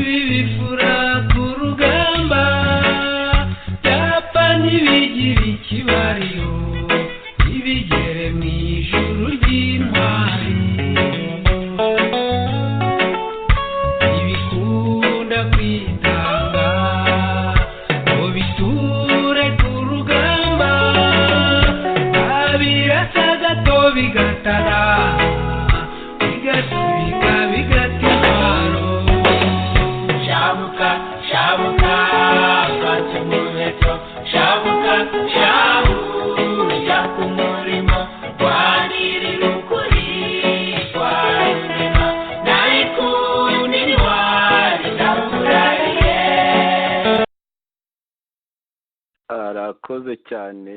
Bibifura ku rugamba byapfa ntibigire ikibariro, ntibigere mu ijuru ry'intwari. Ntibikunda kwitanga ngo biture ku rugamba, babirasa gato bigatana, bigasubika bigata intwaro. Shabuka, shabuka, fata umuheto, shabuka, shabuja ku murimo, rwanirira ukuri kwa rurema, nayikundi ntwari ndakurariye. Arakoze cyane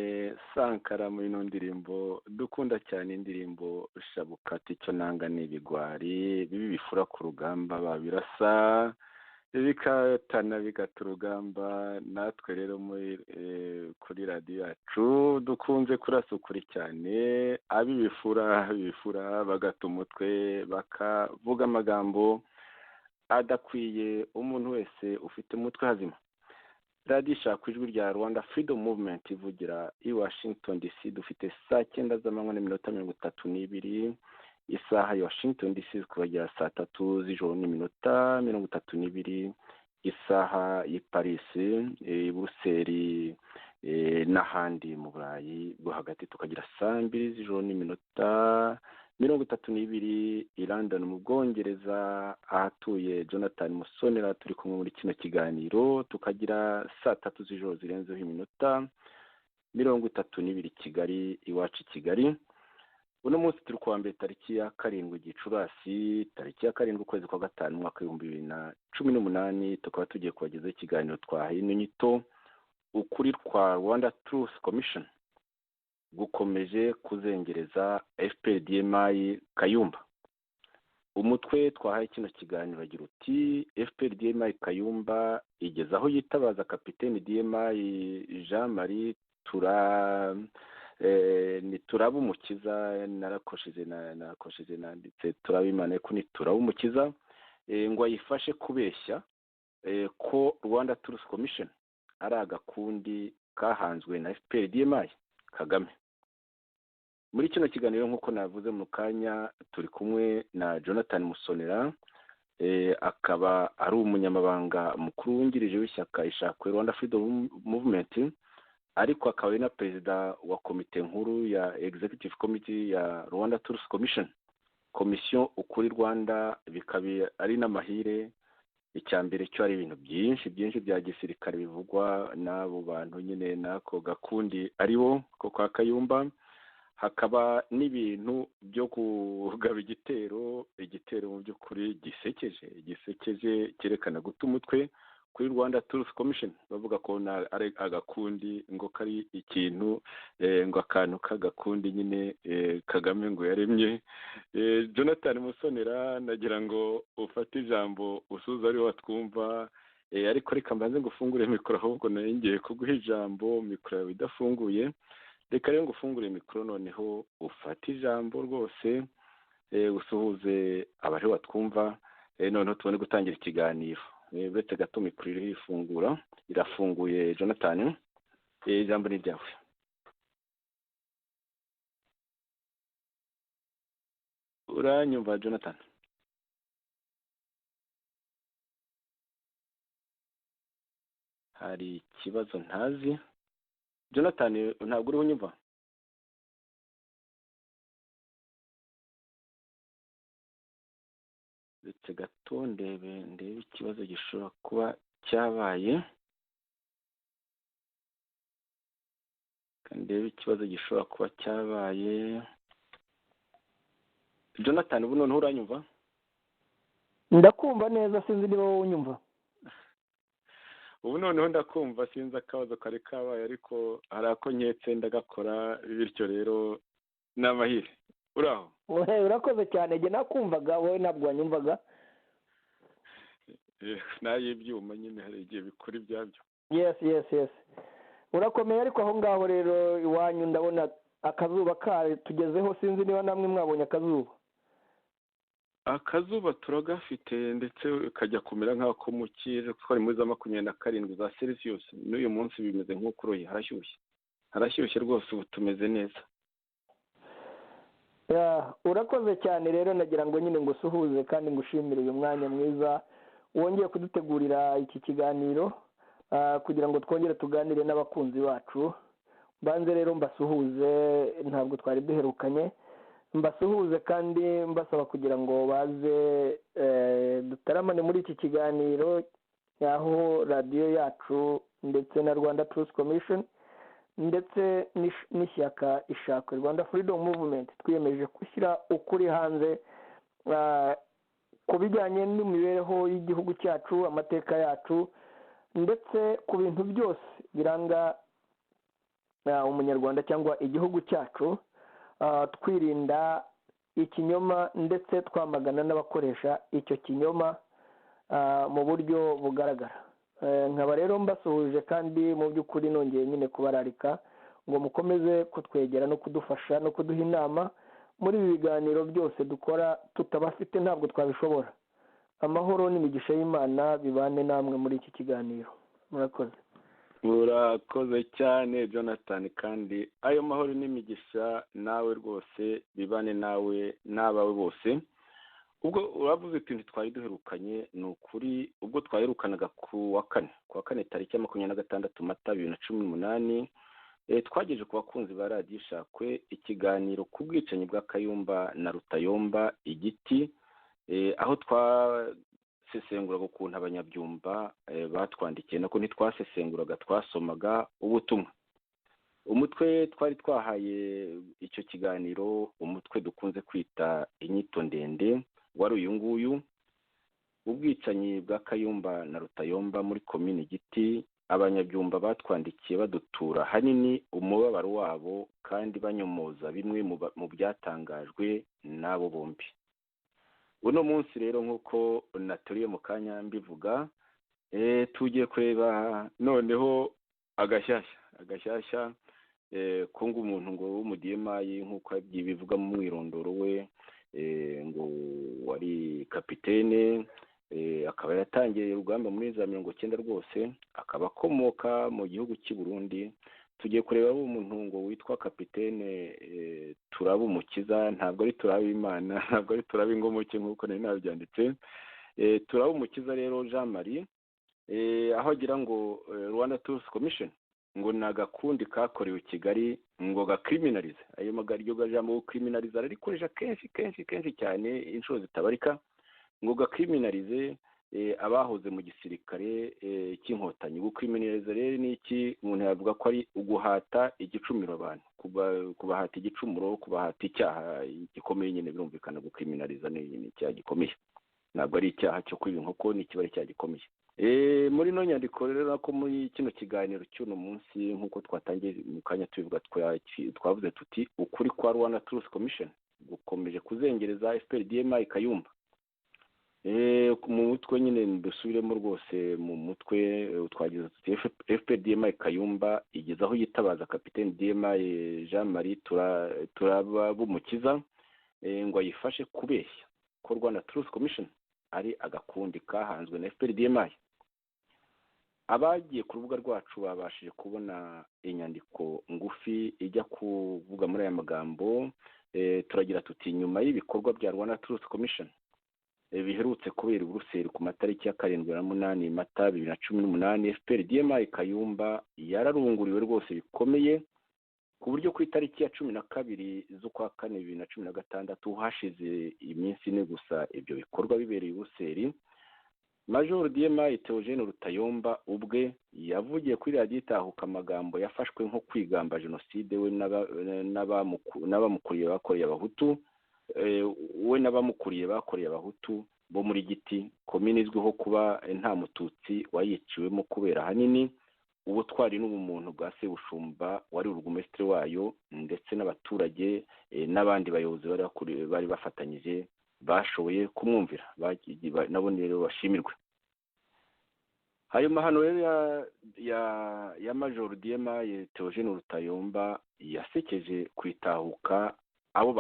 Sankara muri ino ndirimbo dukunda cyane, indirimbo Shabuka. Ati icyo nanga ni ibigwari bibi bifura ku rugamba, babirasa bikatana bigata urugamba. Natwe rero muri kuri radiyo yacu dukunze kurasa ukuri cyane, ab'ibifura bifura bagata umutwe, bakavuga amagambo adakwiye umuntu wese ufite umutwe hazima. Radiyo ishaka ijwi rya Rwanda Freedom Movement ivugira i Washington DC. Dufite saa 9 z'amanywa n'iminota 32, isaha ya Washington DC, kubagera saa 3 z'ijoro n'iminota 32, isaha y'i Paris, i Buruseli n'ahandi mu Burayi bwo hagati. Tukagira saa 2 z'ijoro n'iminota 32 i London mu Bwongereza, ahatuye Jonathan Musonera turi kumwe muri kino kiganiro. Tukagira saa 3 z'ijoro zirenzeho iminota 32 Kigali, iwacu i Kigali. Uno munsi turi kuwa mbere, tariki ya 7 Gicurasi, tariki ya 7 ukwezi kwa 5, umwaka w'2018. Tukaba tugiye kubagezaho ikiganiro twahaye ino nyito: ukuri kwa Rwanda Truth Commission gukomeje kuzengereza FPR/DMI Kayumba. Umutwe twahaye kino kiganiro agira uti: FPR/DMI Kayumba igeze aho yitabaza kapiteni DMI Jean Marie tura ni turaba umukiza. Narakosheje, narakosheje, nanditse turaba Imana ariko ni turaba umukiza, ngo ayifashe kubeshya ko Rwanda Truth Commission ari agakundi kahanzwe na FPR DMI Kagame. Muri kino kiganiro, nk'uko navuze mu kanya, turi kumwe na Jonathan Musonera, akaba ari umunyamabanga mukuru wungirije w'ishyaka Ishakwe Rwanda Freedom Movement, ariko akaba ari na perezida wa komite nkuru ya Executive Committee ya Rwanda Truth Commission, Komisiyo Ukuri Rwanda. Bikaba ari n'amahire, icya mbere cyo ari ibintu byinshi byinshi bya gisirikare bivugwa n'abo bantu nyine n'ako gakundi ari bo ko kwa Kayumba, hakaba n'ibintu byo kugaba igitero, igitero mu by'ukuri gisekeje, gisekeje, cyerekana guta umutwe kuri Rwanda Truth Commission, bavuga ko ari agakundi, ngo kari ikintu, ngo akantu k'agakundi nyine Kagame ngo yaremye. Jonathan Musonera, nagira ngo ufate ijambo usuza ari watwumva, ariko reka mbanze ngo ufungure mikoro. Ahubwo nayo ngiye kuguha ijambo, mikoro yawe idafunguye. Reka rero ngo ufungure mikoro, noneho ufate ijambo rwose, usuhuze abari watwumva, noneho tubone gutangira ikiganiro. Uretse gato mikoro iriho ifungura, irafunguye. Jonathan, ijambo ni ryawe. Uranyumva, Jonathan? Hari ikibazo ntazi. Jonathan, ntabwo uriho unyumva? Uretse gato ndebe ikibazo gishobora kuba cyabaye. Ndebe ikibazo gishobora kuba cyabaye. Jonathan, ubu noneho uranyumva? Ndakumva neza, sinzi niba wowe unyumva. Ubu noneho ndakumva. Sinzi akabazo kari kabaye, ariko hari ako nketse ndagakora, bityo rero ni amahire. Uraho? Urakoze cyane. Njye nakumvaga, wowe ntabwo wanyumvaga. N'ay'ibyuma nyine hari igihe bikora ibyabyo. Yes, urakomeye. Ariko aho ngaho rero iwanyu ndabona akazuba kare tugezeho, sinzi niba namwe mwabonye akazuba. Akazuba turagafite, ndetse kajya kumera nk'ako mu kirere, twari muri za 27 za Celsius. N'uyu munsi bimeze nk'ukuroye, harashyushye, harashyushye rwose, ubu tumeze neza. Urakoze cyane rero. Nagira ngo nyine ngusuhuze kandi ngushimire uyu mwanya mwiza wongeye kudutegurira iki kiganiro kugira ngo twongere tuganire n'abakunzi bacu. Mbanze rero mbasuhuze, ntabwo twari duherukanye. Mbasuhuze kandi mbasaba kugira ngo baze dutaramane muri iki kiganiro, aho radiyo yacu ndetse na Rwanda Truth Commission ndetse n'ishyaka Ishakwe Rwanda Freedom Movement twiyemeje gushyira ukuri hanze ku bijyanye n'imibereho y'igihugu cyacu, amateka yacu, ndetse ku bintu byose biranga umunyarwanda cyangwa igihugu cyacu, twirinda ikinyoma ndetse twamagana n'abakoresha icyo kinyoma mu buryo bugaragara. Nkaba rero mbasuhuje kandi mu by'ukuri nongeye nyine kubararika ngo mukomeze kutwegera no kudufasha no kuduha inama muri ibi biganiro byose dukora. Tutabafite ntabwo twabishobora. Amahoro n'imigisha y'Imana bibane namwe muri iki kiganiro. Murakoze. Urakoze cyane, Jonathan, kandi ayo mahoro n'imigisha nawe rwose bibane nawe n'abawe bose. Ubwo uravuze uti ntitwari duherukanye, ni ukuri. Ubwo twaherukanaga ku wa kane tariki ya 26 Mata 2018, twagejeje ku bakunzi ba Radiyo Ishakwe ikiganiro ku bwicanyi bwa Kayumba na Rutayomba Igiti, aho twasesenguraga ukuntu abanyabyumba batwandikiye. Nako ntitwasesenguraga, twasomaga ubutumwa. Umutwe twari twahaye icyo kiganiro, umutwe dukunze kwita inyito ndende, wari uyu nguyu: "Ubwicanyi bwa Kayumba na Rutayomba muri Komini Giti, abanyabyumba batwandikiye badutura hanini umubabaro wabo kandi banyomoza bimwe mu byatangajwe n'abo bombi." Uno munsi rero, nk'uko naturiye mu kanya mbivuga, tugiye kureba noneho agashyashya agashyashya ko ngo umuntu ngo w'umudiyemayi, nk'uko bivuga mu mwirondoro we, ngo wari kapitene, akaba yatangiye urugamba muri za 90 rwose, akaba akomoka mu gihugu cy'i Burundi. Tugiye kureba umuntu ngo witwa kapitene Turaba Umukiza. Ntabwo ari Turaba Imana, ntabwo ari Turaba Ingomoke nk'uko nari nabyanditse. Turaba Umukiza rero Jean Marie, aho agira ngo Rwanda Truth Commission ngo ni agakundi kakorewe i Kigali ngo gakriminalize. Ayo iryo jambo gukriminaliza ararikoresha kenshi kenshi kenshi cyane, inshuro zitabarika, ngo gakriminalize abahoze mu gisirikare cy'Inkotanyi. Gukriminaliza rero ni iki? Umuntu yavuga ko ari uguhata igicumuro abantu, kubahata igicumuro, kubahata icyaha gikomeye nyine. Birumvikana, gukriminaliza ni icyaha gikomeye, ntabwo ari icyaha cyo kwiba inkoko, ni ikiba ari icyaha gikomeye. Muri ino nyandiko rero, ko muri kino kiganiro cy'uno munsi, nk'uko twatangiye mu kanya tubivuga, twavuze tuti ukuri kwa Rwanda Truth Commission gukomeje kuzengereza FPR DMI Kayumba. Mu mutwe nyine dusubiremo rwose, mu mutwe twagize tuti FPR DMI Kayumba igeze aho yitabaza kapitene DMI Jean Marie Turaba Bumukiza ngo ayifashe kubeshya ko Rwanda Truth Commission ari agakundi kahanzwe na FPR DMI. Abagiye ku rubuga rwacu babashije kubona inyandiko ngufi ijya kuvuga muri aya magambo. Turagira tuti: "Nyuma y'ibikorwa bya Rwanda Truth Commission biherutse kubera i Buruseli ku matariki ya 7 na 8 Mata 2018, FPR DMI Kayumba yararunguriwe rwose bikomeye, ku buryo ku itariki ya 12 z'ukwa kane 2016, hashize iminsi 4 gusa ibyo bikorwa bibereye i Buruseli, Major DMI Theogene Rutayomba ubwe yavugiye kuri Radiyo Itahuka amagambo yafashwe nko kwigamba jenoside we n'abamukuriye bakoreye Abahutu, we n'abamukuriye bakoreye Abahutu bo muri Giti, komini izwiho kuba nta Mututsi wayiciwemo kubera ahanini ubutwari n'ubumuntu bwa Sebushumba wari urugumesitiri wayo, ndetse n'abaturage n'abandi bayobozi bari bafatanyije bashoboye kumwumvira, nabo rero bashimirwe." Ayo mahano rero ya Major DMI Theogene Rutayomba yasekeje ku Itahuka. Abo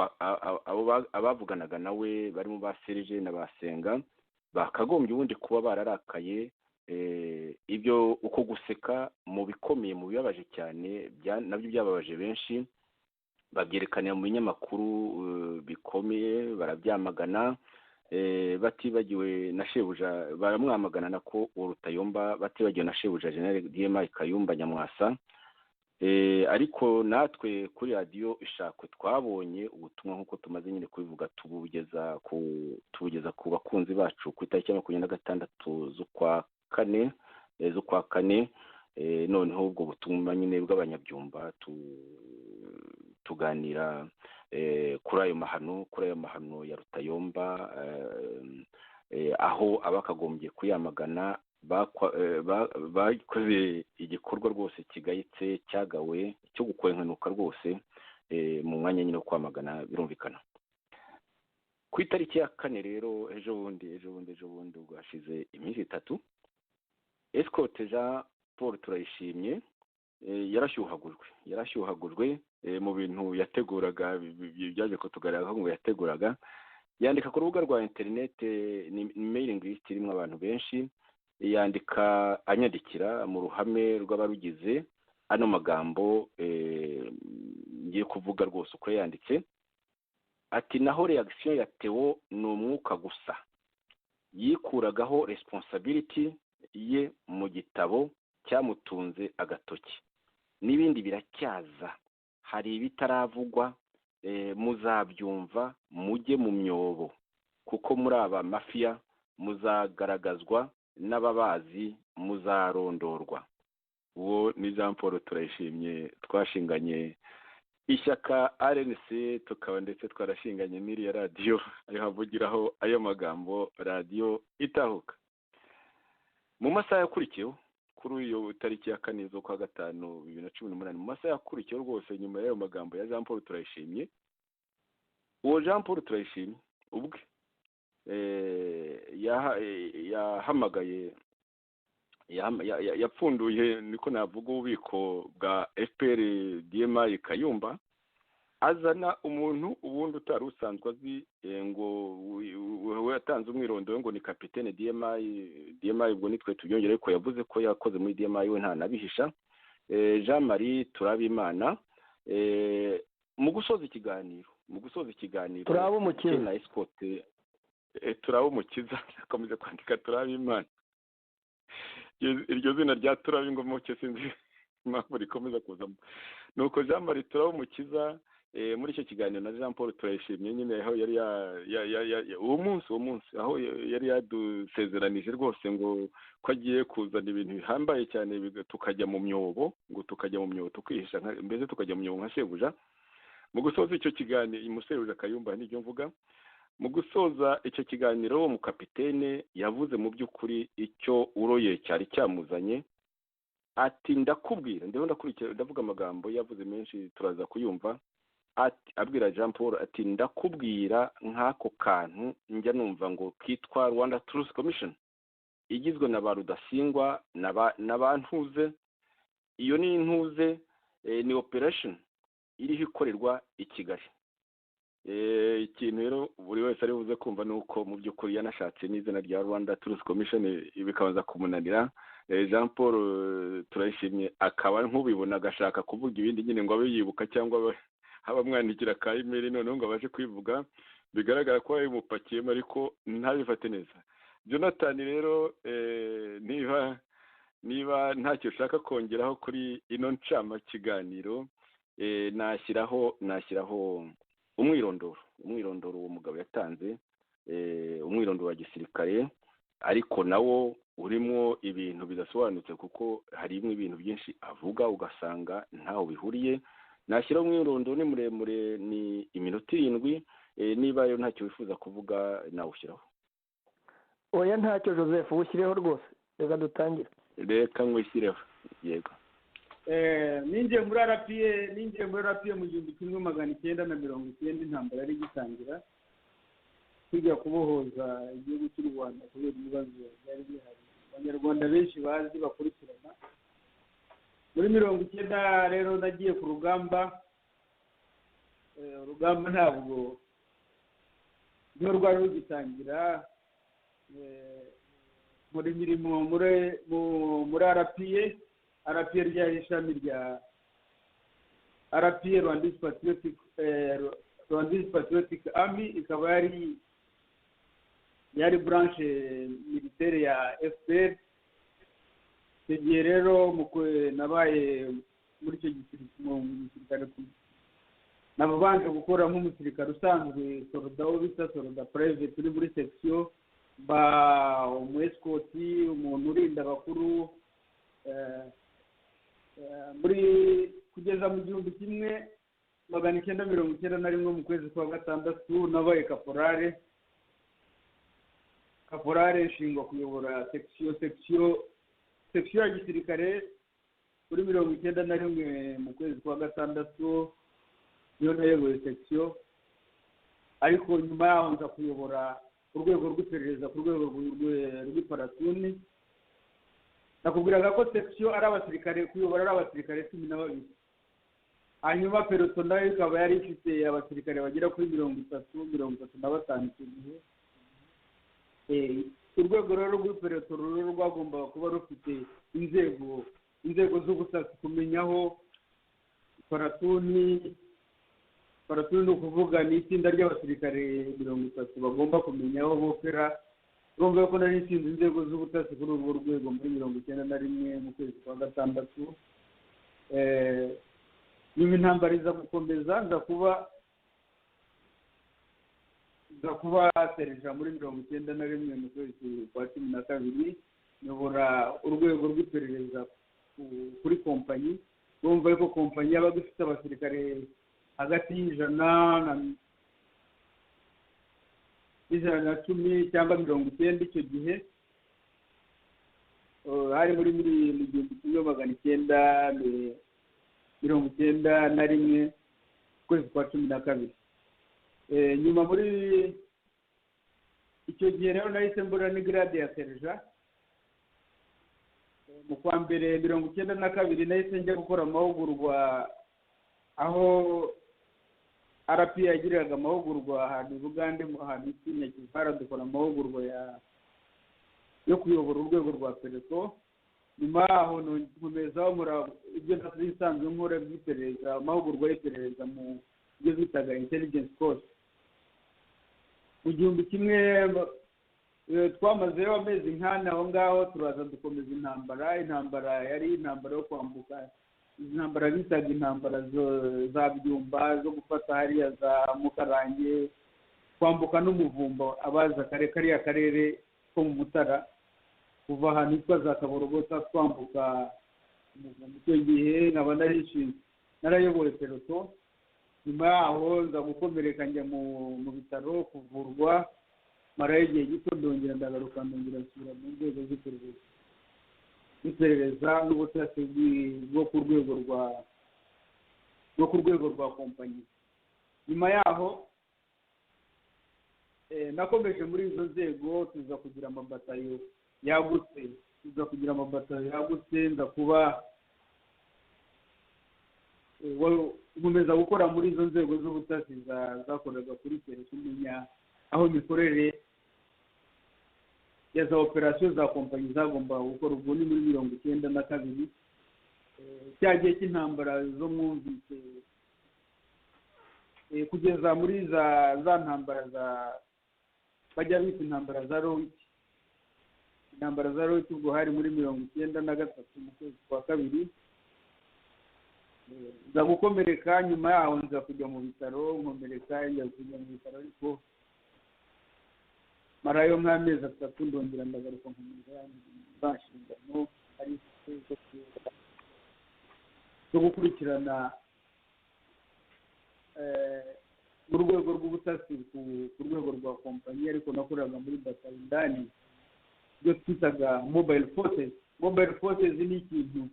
abavuganaga nawe barimo ba Serge na Basenga bakagombye ubundi kuba bararakaye. Ibyo uko guseka mu bikomeye, mu bibabaje cyane, nabyo byababaje benshi, babyerekanira mu binyamakuru bikomeye, barabyamagana, batibagiwe na shebuja, baramwamagana nako uwo Rutayomba, batibagiwe na shebuja General DMI Kayumba Nyamwasa. Ariko natwe kuri radiyo Ishakwe twabonye ubutumwa nk'uko tumaze nyine kubivuga, tubugeza ku bakunzi bacu ku itariki ya 26 z'ukwa kane. Noneho ubwo butumwa nyine bw'abanyabyumba, tuganira kuri ayo mahano ya Rutayomba, aho abakagombye kuyamagana bakoze igikorwa rwose kigayitse, cyagawe, cyo gukora impanuka rwose mu mwanya nyine wo kwamagana. Birumvikana ku itariki ya 4 rero, ejo bundi, ejo bundi, ejo bundi, ubwo hashize iminsi 3, Esikote Jean Paul Turayishimye yarashyuhagujwe mu bintu yateguraga. Byaje kutugaragara ngo yateguraga, yandika ku rubuga rwa interinete, ni mailing list irimo abantu benshi, yandika anyandikira mu ruhame rw'abarugize ano magambo ngiye kuvuga rwose uko yanditse, ati: "Naho reaction ya Theo ni umwuka gusa, yikuragaho responsibility ye mu gitabo cyamutunze agatoki, n'ibindi biracyaza, hari ibitaravugwa, muzabyumva, mujye mu myobo kuko muri aba mafiya muzagaragazwa n'ababazi, muzarondorwa." Uwo ni Jean Paul Turayishimye twashinganye ishyaka RNC, tukaba ndetse twarashinganye n'iriya radiyo ariho avugiraho ayo magambo, Radiyo Itahuka. Mu masaha yakurikiyeho kuri iyo tariki ya 4 z'ukwa 5 2018, mu masaha yakurikiyeho rwose nyuma y'ayo magambo ya Jean Paul Turayishimye, uwo Jean Paul Turayishimye ubwe yahamagaye, yapfunduye, niko navuga, ububiko bwa FPR DMI Kayumba, azana umuntu ubundi utari usanzwe azi, ngo we yatanze umwirondoro ngo ni kapitene DMI. DMI ubwo nitwe tubyongere, ariko yavuze ko yakoze muri DMI, we ntanabihisha, Jean Marie Turabimana. Mu gusoza ikiganiro Turaba Umukiza. Na Esikote Turaba Umukiza, akomeza kwandika Turabimana. Iryo zina rya Turaba Ingomoke sinzi impamvu rikomeza kuzamo. Nuko Jean Marie Turaba Umukiza, muri icyo kiganiro na Jean Paul Turayishimye nyine, aho yari uwo munsi aho yari yadusezeranije rwose ngo ko agiye kuzana ibintu bihambaye cyane, tukajya mu myobo, ngo tukajya mu myobo tukihisha, mbese tukajya mu myobo nka shebuja. Mu gusoza icyo kiganiro, umusebuja Kayumba nibyo mvuga, mu gusoza icyo kiganiro uwo mukapitene yavuze mu by'ukuri icyo uroye cyari cyamuzanye, ati: "Ndakubwira, ndiho ndakurikira, ndavuga amagambo yavuze menshi, turaza kuyumva." Ati, abwira Jean Paul ati: "Ndakubwira nk'ako kantu njya numva ngo kitwa Rwanda Truth Commission igizwe na ba Rudasingwa na ba Ntuze. Iyo ni Ntuze, ni operation iriho ikorerwa i Kigali." Ikintu rero buri wese ari buze kumva ni uko mu by'ukuri yanashatse n'izina rya Rwanda Truth Commission bikabanza kumunanira. Jean Paul Turayishimye akaba nk'ubibona agashaka kuvuga ibindi nyine ngo abe yibuka cyangwa abamwandikira ka email, noneho ngo abashe kwivuga. Bigaragara ko yabimupakiyemo ariko ntabifate neza. Jonathan rero, niba ntacyo ushaka kongeraho kuri ino ncamakiganiro, nashyiraho umwirondoro uwo mugabo yatanze, umwirondoro wa gisirikare, ariko nawo urimo ibintu bidasobanutse kuko harimo ibintu byinshi avuga ugasanga ntaho bihuriye. Nashyiraho umwirondoro, ni muremure, ni iminota 7. Niba rero ntacyo wifuza kuvuga, nawushyiraho. Oya, ntacyo Joseph, uwushyireho rwose, reka dutangire. Reka nywushyireho, yego. Ninjiye muri RPA mu 1990, intambara yari igitangira, tujya kubohoza igihugu cy'u Rwanda kubera ibibazo byari bihari Abanyarwanda benshi bazi bakurikirana. Muri 90 rero nagiye ku rugamba. Urugamba ntabwo niho rwari rugitangira. Muri mirimo muri RPA, RPA ryari ishami rya RPA, Rwandese Patriotic Army, ikaba yari branche militaire ya FPR. Icyo gihe rero nabaye muri icyo gisirikare, nabanje gukora nk'umusirikare usanzwe, soldat wo bita soldat private uri muri section, ba umu escort, umuntu urinda abakuru, muri kugeza mu 1991 mu kwezi kwa gatandatu nabaye caporal. Caporal nshingwa kuyobora section ya gisirikare muri 91 mu kwezi kwa gatandatu, niyo nayoboye section. Ariko nyuma yaho nza kuyobora urwego rw'iperereza ku rwego rw'iplatoon. Nakubwiraga ko section ari abasirikare, kuyobora ari abasirikare 12, hanyuma peloton nayo ikaba yari ifite abasirikare bagera kuri 30, 35 icyo gihe. Urwego rero rw'ipeloton rero rwagombaga kuba rufite inzego z'ubutasi, kumenya aho platoon. Platoon ni ukuvuga ni itsinda ry'abasirikare 30 bagomba kumenya aho bopera. Urumva ko nari nshinze inzego z'ubutasi kuri urwo rwego muri 91 mu kwezi kwa gatandatu. Nyuma intambara iza gukomeza, nza kuba sergent muri 91 mu kwezi kwa 12, nyobora urwego rw'iperereza kuri kompanyi. Urumva ko kompanyi yabaga ifite abasirikare hagati y'ijana na 110 cyangwa 90 icyo gihe. Hari muri mu 1991, ukwezi kwa 12. Nyuma muri icyo gihe rero nahise mbura ni grade ya sergent. Mu kwa mbere 92 nahise njya gukora amahugurwa aho RPA yagiriraga amahugurwa ahantu i Bugande, mu ahantu hitwa Nyakivara, dukora amahugurwa yo kuyobora urwego rwa peloton. Nyuma yaho nkomeza nkora ibyo nari nsanzwe nkora by'iperereza, amahugurwa y'iperereza mu byo bitaga intelligence course. Mu 1000 twamazeyo amezi nk'ane aho ngaho, turaza dukomeza intambara. Intambara yari intambara yo kwambuka, intambara bitaga intambara za Byumba, zo gufata hariya za Mukarange, kwambuka n'Umuvumba, abaza kare kariya karere ko mu Mutara, kuva ahantu hitwa za Kaborogota twambuka Umuvumba. Icyo gihe nkaba narishinzwe, narayoboye peloton. Nyuma yaho nza gukomereka, njya mu bitaro kuvurwa, marayo igihe gito, ndongera ndagaruka, ndongera nsubira mu nzego z'iperereza n'ubutasi bwo ku rwego rwa kompanyi. Nyuma yaho nakomeje muri izo nzego, tuza kugira amabatayo yagutse, nza kuba nkomeza gukora muri izo nzego z'ubutasi zakoraga kuri terrain, kumenya aho imikorere ya za opération za kompanyi zagombaga gukora. Ubwo ni muri 92, cya gihe cy'intambara zo mwumvise, kugeza muri za ntambara za bajya bita intambara za Rowiki. Intambara za Rowiki ubwo hari muri 93 mu kwezi kwa kabiri. Nza gukomereka, nyuma yaho nza kujya mu bitaro, nkomereka njya kujya mu bitaro, ariko marayo nk'amezi 3, ndongera ndagaruka, nkomeza za nshingano ari zo gukurikirana mu rwego rw'ubutasi ku rwego rwa kompanyi, ariko nakoraga muri batayo indani, ibyo twitaga mobile forces. Mobile forces ni ikintu,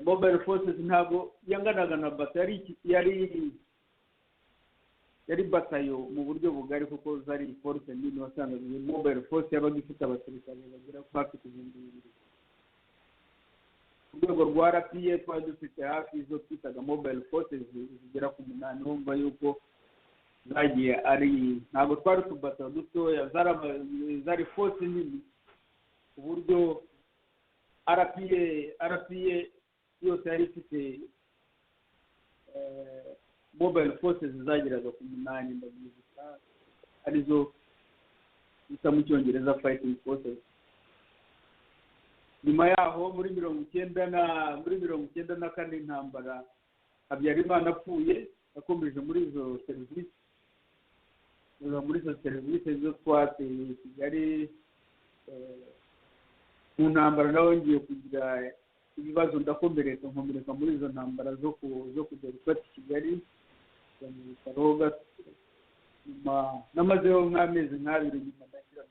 mobile forces ntabwo yanganaga na batayo, yari batayo mu buryo bugari, kuko zari force nini. Wasangaga iyi mobile force yabaga ifite abasirikare bagera hafi ku 2000. Ku rwego rwa RPA twari dufite hafi izo twitaga mobile forces zigera ku 8. Urumva yuko zagiye ari, ntabwo twari utubatayo dutoya, zari force nini, ku buryo RPA yose yari ifite mobile forces zageraga ku 8, ndabyibuka, arizo bita mu Cyongereza fighting forces. Nyuma yaho muri 94, intambara Habyarimana apfuye, yakomeje muri izo serivisi, zo twateye Kigali mu ntambara. Nawe ngiye kugira ibibazo, ndakomereka, nkomereka muri izo ntambara zo kujya gufata Kigali mu bitaro. Nyuma namazeho nk'amezi nk'abiri, nyuma ndakira.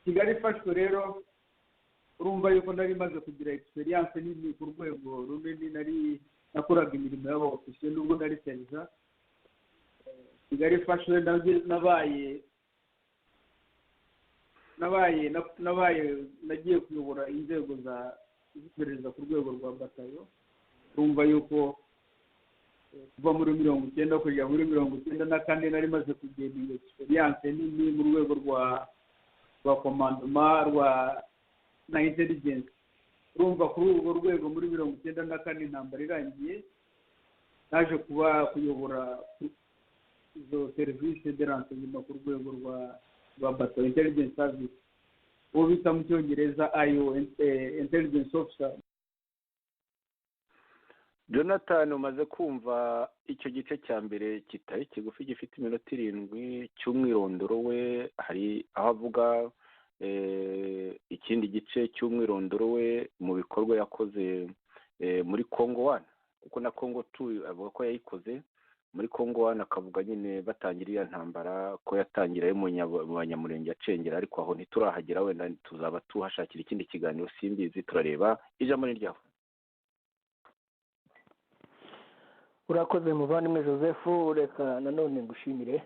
Kigali ifashwe rero, urumva yuko nari maze kugira experience nini ku rwego runini, nari nakoraga imirimo y'aba ofisiye nubwo nari serija. Kigali ifashwe, nabaye nagiye kuyobora inzego za z'iperereza ku rwego rwa batayo. Urumva yuko kuva muri 90 kugera muri 94 nari maze kugenda experience nini mu rwego rwa commandement rwa na intelligence. Urumva kuri urwo rwego, muri 94 intambara irangiye, naje kuba kuyobora izo serivisi de renseignement ku rwego rwa bato, intelligence service, uwo bita mu Cyongereza IO, intelligence officer. Jonathan, umaze kumva icyo gice cya mbere kitari kigufi, gifite iminota 7 cy'umwirondoro we. Hari aho avuga ikindi gice cy'umwirondoro we mu bikorwa yakoze muri Congo 1, kuko na Congo 2 avuga ko yayikoze. Muri Congo 1 akavuga nyine batangira iriya ntambara ko yatangira mu Banyamurenge acengera, ariko aho ntiturahagera, wenda tuzaba tuhashakira ikindi kiganiro, simbizi, turareba. Ijambo ni ryawe. Urakoze muvandimwe Joseph, reka nanone ngushimire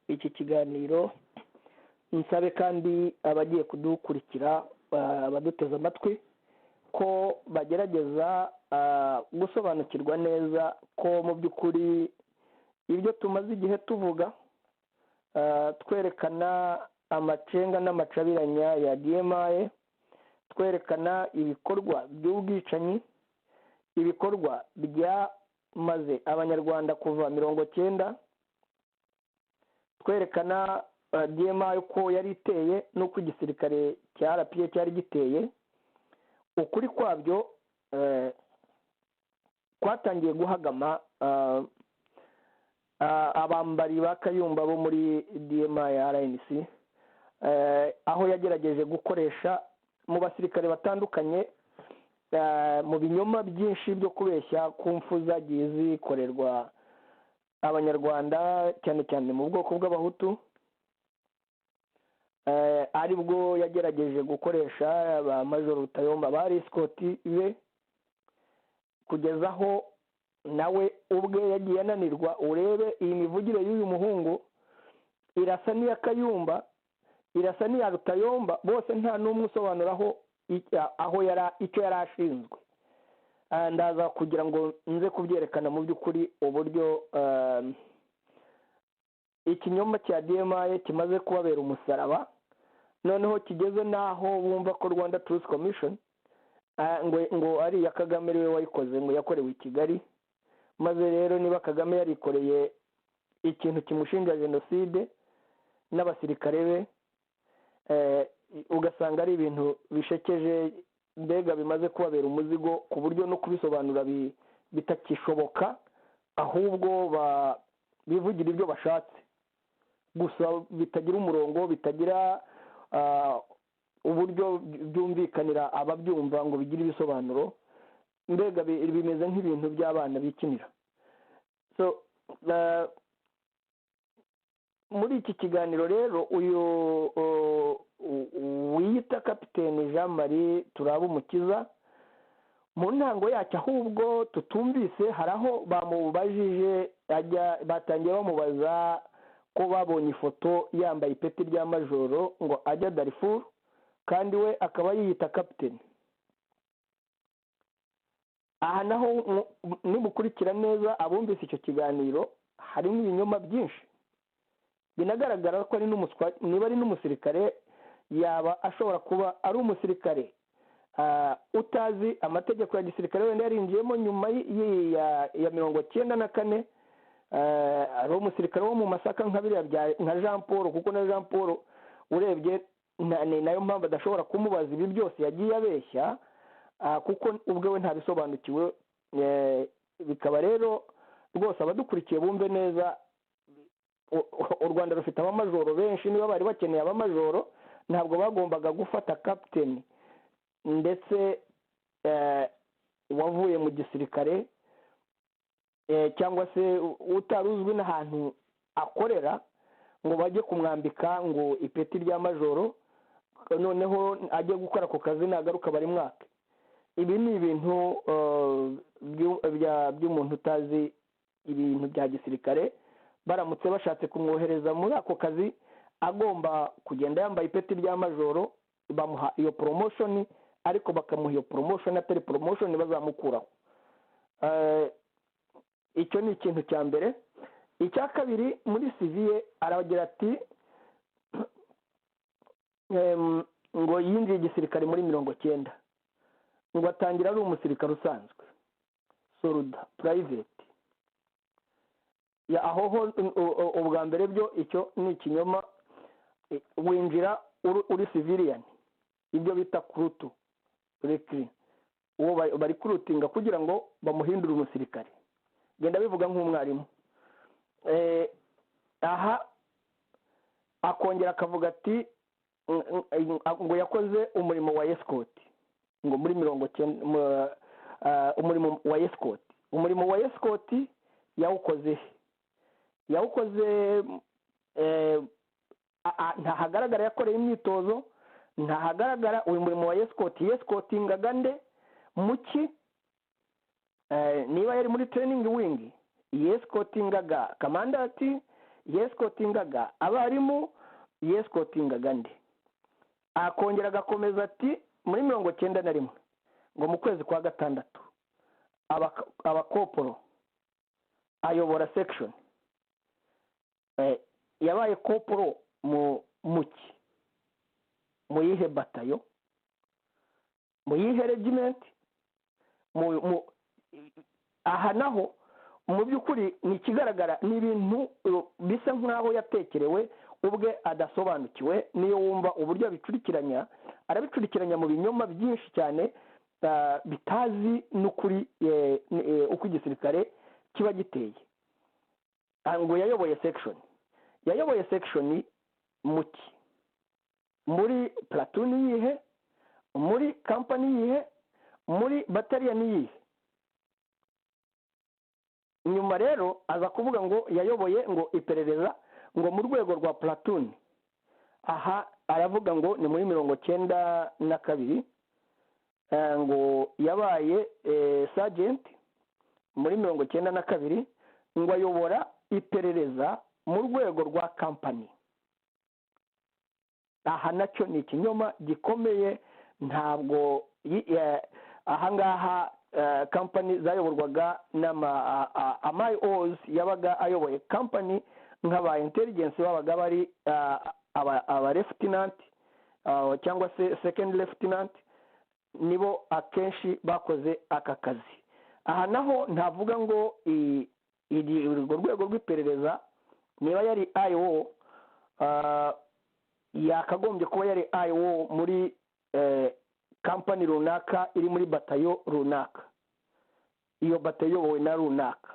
iki kiganiro. Nsabe kandi abagiye kudukurikira, abaduteze amatwi, ko bagerageza gusobanukirwa neza ko mu by'ukuri ibyo tumaze igihe tuvuga, twerekana amacenga n'amacabiranya ya DMI, twerekana ibikorwa by'ubwicanyi, ibikorwa byamaze Abanyarwanda kuva 90, twerekana DMI uko yari iteye n'uko igisirikare cya RPA cyari giteye. Ukuri kwabyo kwatangiye guhagama abambari ba Kayumba bo muri DMI RNC, aho yagerageje gukoresha mu basirikare batandukanye mu binyoma byinshi byo kubeshya ku mfu zagiye zikorerwa Abanyarwanda, cyane cyane mu bwoko bw'Abahutu, aribwo yagerageje gukoresha ba Major Rutayomba bari escort be, kugeza aho nawe ubwe yagiye ananirwa. Urebe iyi mivugire y'uyu muhungu irasa n'iya Kayumba, irasa n'iya Rutayomba, bose nta n'umwe usobanuraho aho icyo yari ashinzwe. Ndaza kugira ngo nze kubyerekana mu by'ukuri uburyo ikinyoma cya DMI kimaze kubabera umusaraba, noneho kigeze naho bumva ko Rwanda Truth Commission ngo ari iya Kagame ariwe wayikoze, ngo yakorewe i Kigali. Maze rero niba Kagame yarikoreye ikintu kimushinja jenoside n'abasirikare be, ugasanga ari ibintu bishekeje, mbega bimaze kubabera umuzigo ku buryo no kubisobanura bitakishoboka, ahubwo bivugira ibyo bashatse gusa, bitagira umurongo, bitagira uburyo byumvikanira ababyumva ngo bigire ibisobanuro, mbega bimeze nk'ibintu by'abana bikinira. So muri iki kiganiro rero, uyu wiyita Kapiteni Jean Marie Turabumukiza, mu ntango yacyo ahubwo tutumvise, hari aho bamubajije, batangiye bamubaza ko babonye ifoto yambaye ipeti rya majoro ngo ajya Darfur, kandi we akaba yiyita kapiteni. Aha naho nimukurikira neza abumvise icyo kiganiro, harimo ibinyoma byinshi binagaragara ko ari n'umuswa. Niba ari n'umusirikare, yaba ashobora kuba ari umusirikare utazi amategeko ya gisirikare, wenda yarinjiyemo nyuma ya 94, ari umusirikare wo mu Masaka nka biriya nka Jean Paul, kuko na Jean Paul urebye ni nayo mpamvu adashobora kumubaza ibi byose yagiye abeshya, kuko ubwe we ntabisobanukiwe. Bikaba rero rwose abadukurikiye bumve neza, u Rwanda rufite abamajoro benshi. Niba bari bakeneye abamajoro, ntabwo bagombaga gufata kapiteni ndetse wavuye mu gisirikare cyangwa se utari uzwi n'ahantu akorera ngo bajye kumwambika ngo ipeti rya majoro, noneho ajye gukora ako kazi, nagaruka bari mwake. Ibi ni ibintu by'umuntu utazi ibintu bya gisirikare. Baramutse bashatse kumwohereza muri ako kazi, agomba kugenda yambaye ipeti rya majoro, bamuha iyo promotion, ariko bakamuha iyo promotion atari promotion bazamukuraho. Icyo ni ikintu cya mbere. Icya kabiri, muri CV ye aragira ati ngo yinjiye igisirikare muri 90, ngo atangira ari umusirikare usanzwe, soldat private. Aho ho ubwa mbere byo icyo ni ikinyoma. Winjira uri civilian, ibyo bita kurutu recruit, uwo bari kurutinga kugira ngo bamuhindure umusirikare. Genda bivuga nk'umwarimu. Aha akongera akavuga ati ngo yakoze umurimo wa escort, ngo muri 90, umurimo wa escort. Umurimo wa escort yawukoze yawukoze ntahagaragara yakoreye imyitozo, ntahagaragara uyu murimo wa escort. Yescortingaga nde, muki? Niba yari muri training wing, yescortingaga commandant, yescortingaga abarimu, yescortingaga nde? Akongera agakomeza ati muri 91, ngo mu kwezi kwa gatandatu, abakoporo, ayobora section. Yabaye koporo mu muki, mu yihe batayo, mu yihe regiment? Mu aha naho mu by'ukuri ni ikigaragara, ni ibintu bisa nk'aho yatekerewe ubwe adasobanukiwe. Niyo wumva uburyo abicurikiranya, arabicurikiranya mu binyoma byinshi cyane bitazi n'ukuri uko igisirikare kiba giteye. Ngo yayoboye section, yayoboye section muki, muri platoon yihe, muri company yihe, muri battalion yihe? Nyuma rero aza kuvuga ngo yayoboye ngo iperereza ngo mu rwego rwa platoon. Aha aravuga ngo ni muri 92, ngo yabaye sergeant muri 92, ngo ayobora iperereza mu rwego rwa company. Aha nacyo ni ikinyoma gikomeye. Ntabwo ahangaha company zayoborwaga n'ama ama IOs yabaga ayoboye company, nk'aba intelligence babaga bari aba lieutenant cyangwa se second lieutenant, nibo akenshi bakoze aka kazi. Aha naho ntavuga ngo urwo rwego rw'iperereza, niba yari IO, yakagombye kuba yari IO muri company runaka iri muri batayo runaka, iyo batayo iyobowe na runaka.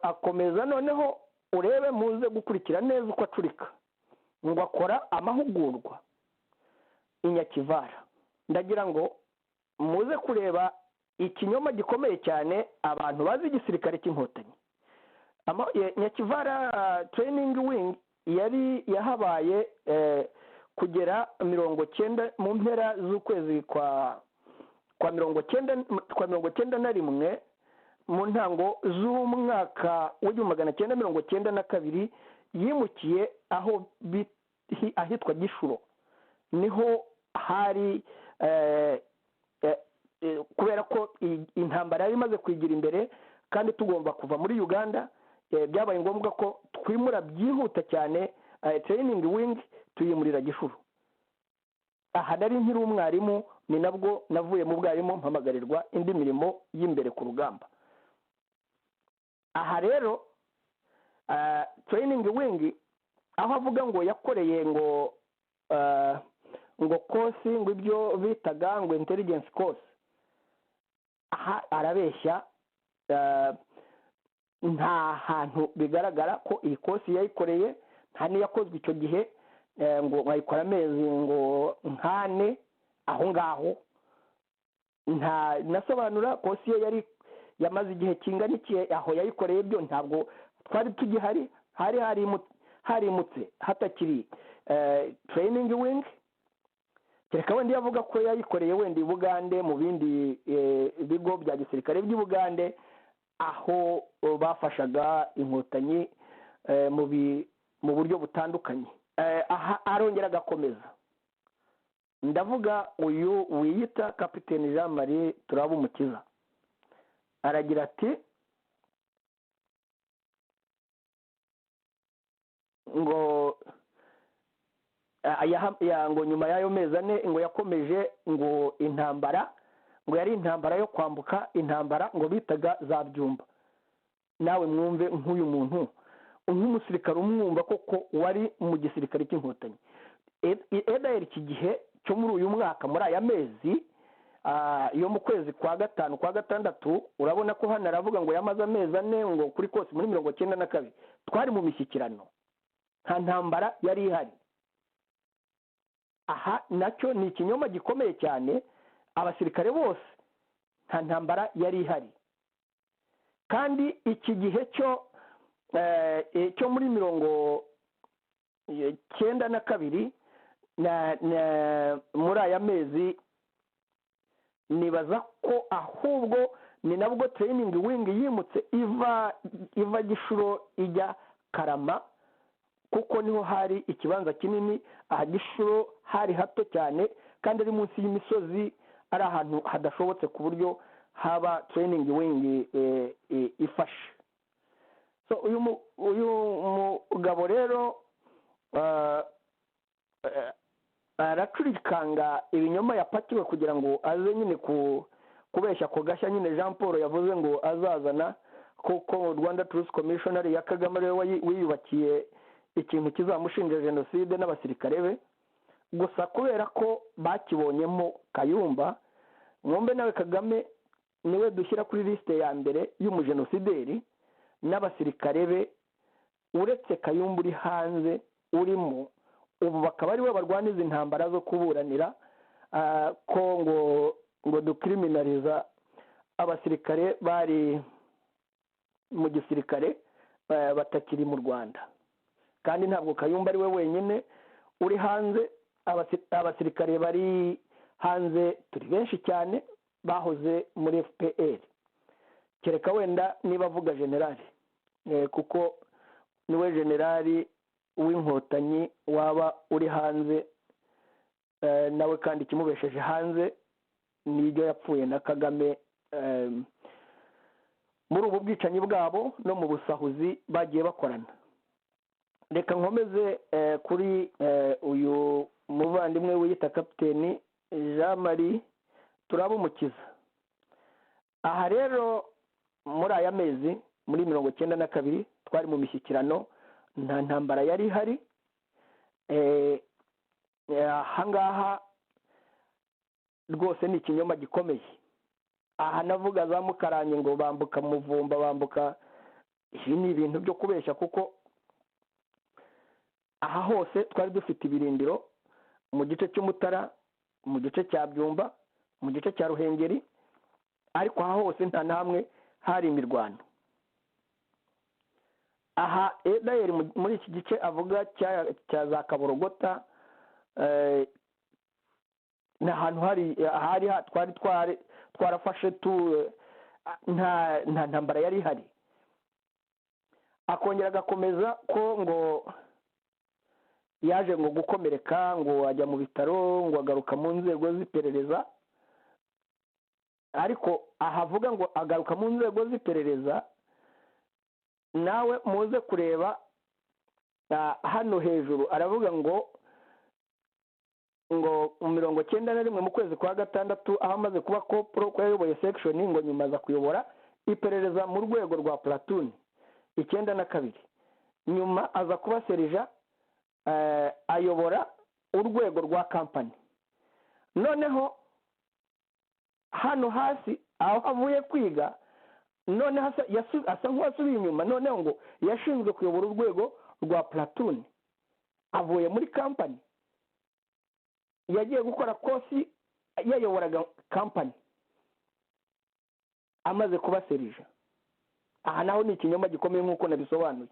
Akomeza noneho urebe, muze gukurikira neza uko acurika, ngo akora amahugurwa i Nyakivara. Ndagira ngo muze kureba ikinyoma gikomeye cyane, abantu bazi igisirikare cy'Inkotanyi. Nyakivara training wing yari yahabaye kugera 90, mu mpera z'ukwezi kwa 90, kwa 91, mu ntango z'umwaka w'1992 yimukiye aho ahitwa Gishuro, niho hari Kubera ko intambara yari imaze kwigira imbere kandi tugomba kuva muri Uganda, byabaye ngombwa ko twimura byihuta cyane training wing tuyimurira Gishuru. Aha nari nkiri umwarimu, ni nabwo navuye mu bwarimu mpamagarirwa indi mirimo y'imbere ku rugamba. Aha rero training wing aho avuga ngo yakoreye ngo ngo course, ngo ibyo bitaga ngo intelligence course, aha arabeshya. Nta hantu bigaragara ko iyi course yayikoreye, nta n'iyakozwe icyo gihe ngo bayikora amezi ngo nkane aho ngaho. Nta nasobanura course ye yari yamaze igihe kingana iki, aho yayikoreye byo ntabwo twari tugihari, hari harimutse hatakiri training wing. Kereka wenda yavuga ko yayikoreye wenda i Bugande mu bindi bigo bya gisirikare by'i Bugande, aho bafashaga Inkotanyi mu buryo butandukanye. Aha arongera agakomeza, ndavuga uyu wiyita Kapiteni Jean Marie Turabumukiza, aragira ati ngo ngo nyuma y'ayo mezi 4 ngo yakomeje ngo intambara, ngo yari intambara yo kwambuka, intambara ngo bitaga za Byumba. Nawe mwumve nk'uyu muntu nk'umusirikare umwumva koko wari mu gisirikare cy'Inkotanyi. Edayeri iki gihe cyo muri uyu mwaka, muri aya mezi yo mu kwezi kwa 5 kwa 6, urabona ko hano aravuga ngo yamaze amezi 4 ngo kuri kose muri 92 twari mu mishyikirano, nta ntambara yari ihari. Aha nacyo ni ikinyoma gikomeye cyane, abasirikare bose nta ntambara yari ihari. Kandi iki gihe cyo muri 92 na muri aya mezi, nibaza ko ahubwo ni nabwo training wing yimutse iva Gishuro ijya Karama, kuko niho hari ikibanza kinini. Aha Gishuro hari hato cyane kandi ari munsi y'imisozi, ari ahantu hadashobotse ku buryo haba training wing ifashe. So uyu mugabo rero aracurikanga ibinyoma yapakiwe kugira ngo aze nyine kubeshya ko gashya nyine Jean Paul yavuze ngo azazana, kuko Rwanda Truth Commissioner ya Kagame rero wiyubakiye ikintu kizamushinja jenoside n'abasirikare be. Gusa kubera ko bakibonyemo Kayumba, mwumve nawe Kagame niwe dushyira kuri liste ya mbere y'umujenosideri n'abasirikare be, uretse Kayumba uri hanze urimo ubu, bakaba ari we barwaniza intambara zo kuburanira ko ngo dukriminaliza abasirikare bari mu gisirikare batakiri mu Rwanda. Kandi ntabwo Kayumba ari we wenyine uri hanze, abasirikare bari hanze turi benshi cyane bahoze muri FPR, kereka wenda niba avuga generali, kuko niwe generali w'Inkotanyi waba uri hanze, nawe kandi kimubesheje hanze nibyo yapfuye na Kagame muri ubu bwicanyi bwabo no mu busahuzi bagiye bakorana. Reka nkomeze kuri uyu muvandimwe wiyita Kapiteni Jean Marie Turabumukiza. Aha rero muri aya mezi muri 92 twari mu mishyikirano, nta ntambara yari ihari. Aha ngaha rwose ni ikinyoma gikomeye. Aha navuga za Mukaranye ngo bambuka Muvumba, bambuka, ibi ni ibintu byo kubeshya, kuko aha hose twari dufite ibirindiro mu gice cy'Umutara, mu gice cya Byumba, mu gice cya Ruhengeri, ariko aha hose nta namwe hari imirwano. Aha Edayeri muri iki gice avuga cya za Kaborogota, ni ahantu hari twari twarafashe nta ntambara yari ihari. Akongera agakomeza ko ngo yaje ngo gukomereka, ngo ajya mu bitaro, ngo agaruka mu nzego z'iperereza. Ariko ahavuga ngo agaruka mu nzego z'iperereza, nawe muze kureba hano hejuru aravuga ngo 91 mu kwezi kwa 6 aho amaze kuba kopro ko yayoboye section, ngo nyuma aza kuyobora iperereza mu rwego rwa platoon 92, nyuma aza kuba serija ayobora urwego rwa company. Noneho hano hasi aho avuye kwiga, noneho asa nk'uwasubiye inyuma, noneho ngo yashinzwe kuyobora urwego rwa platoon, avuye muri company, yagiye gukora kosi yayoboraga company amaze kuba serija. Aha naho ni ikinyoma gikomeye nk'uko nabisobanuye.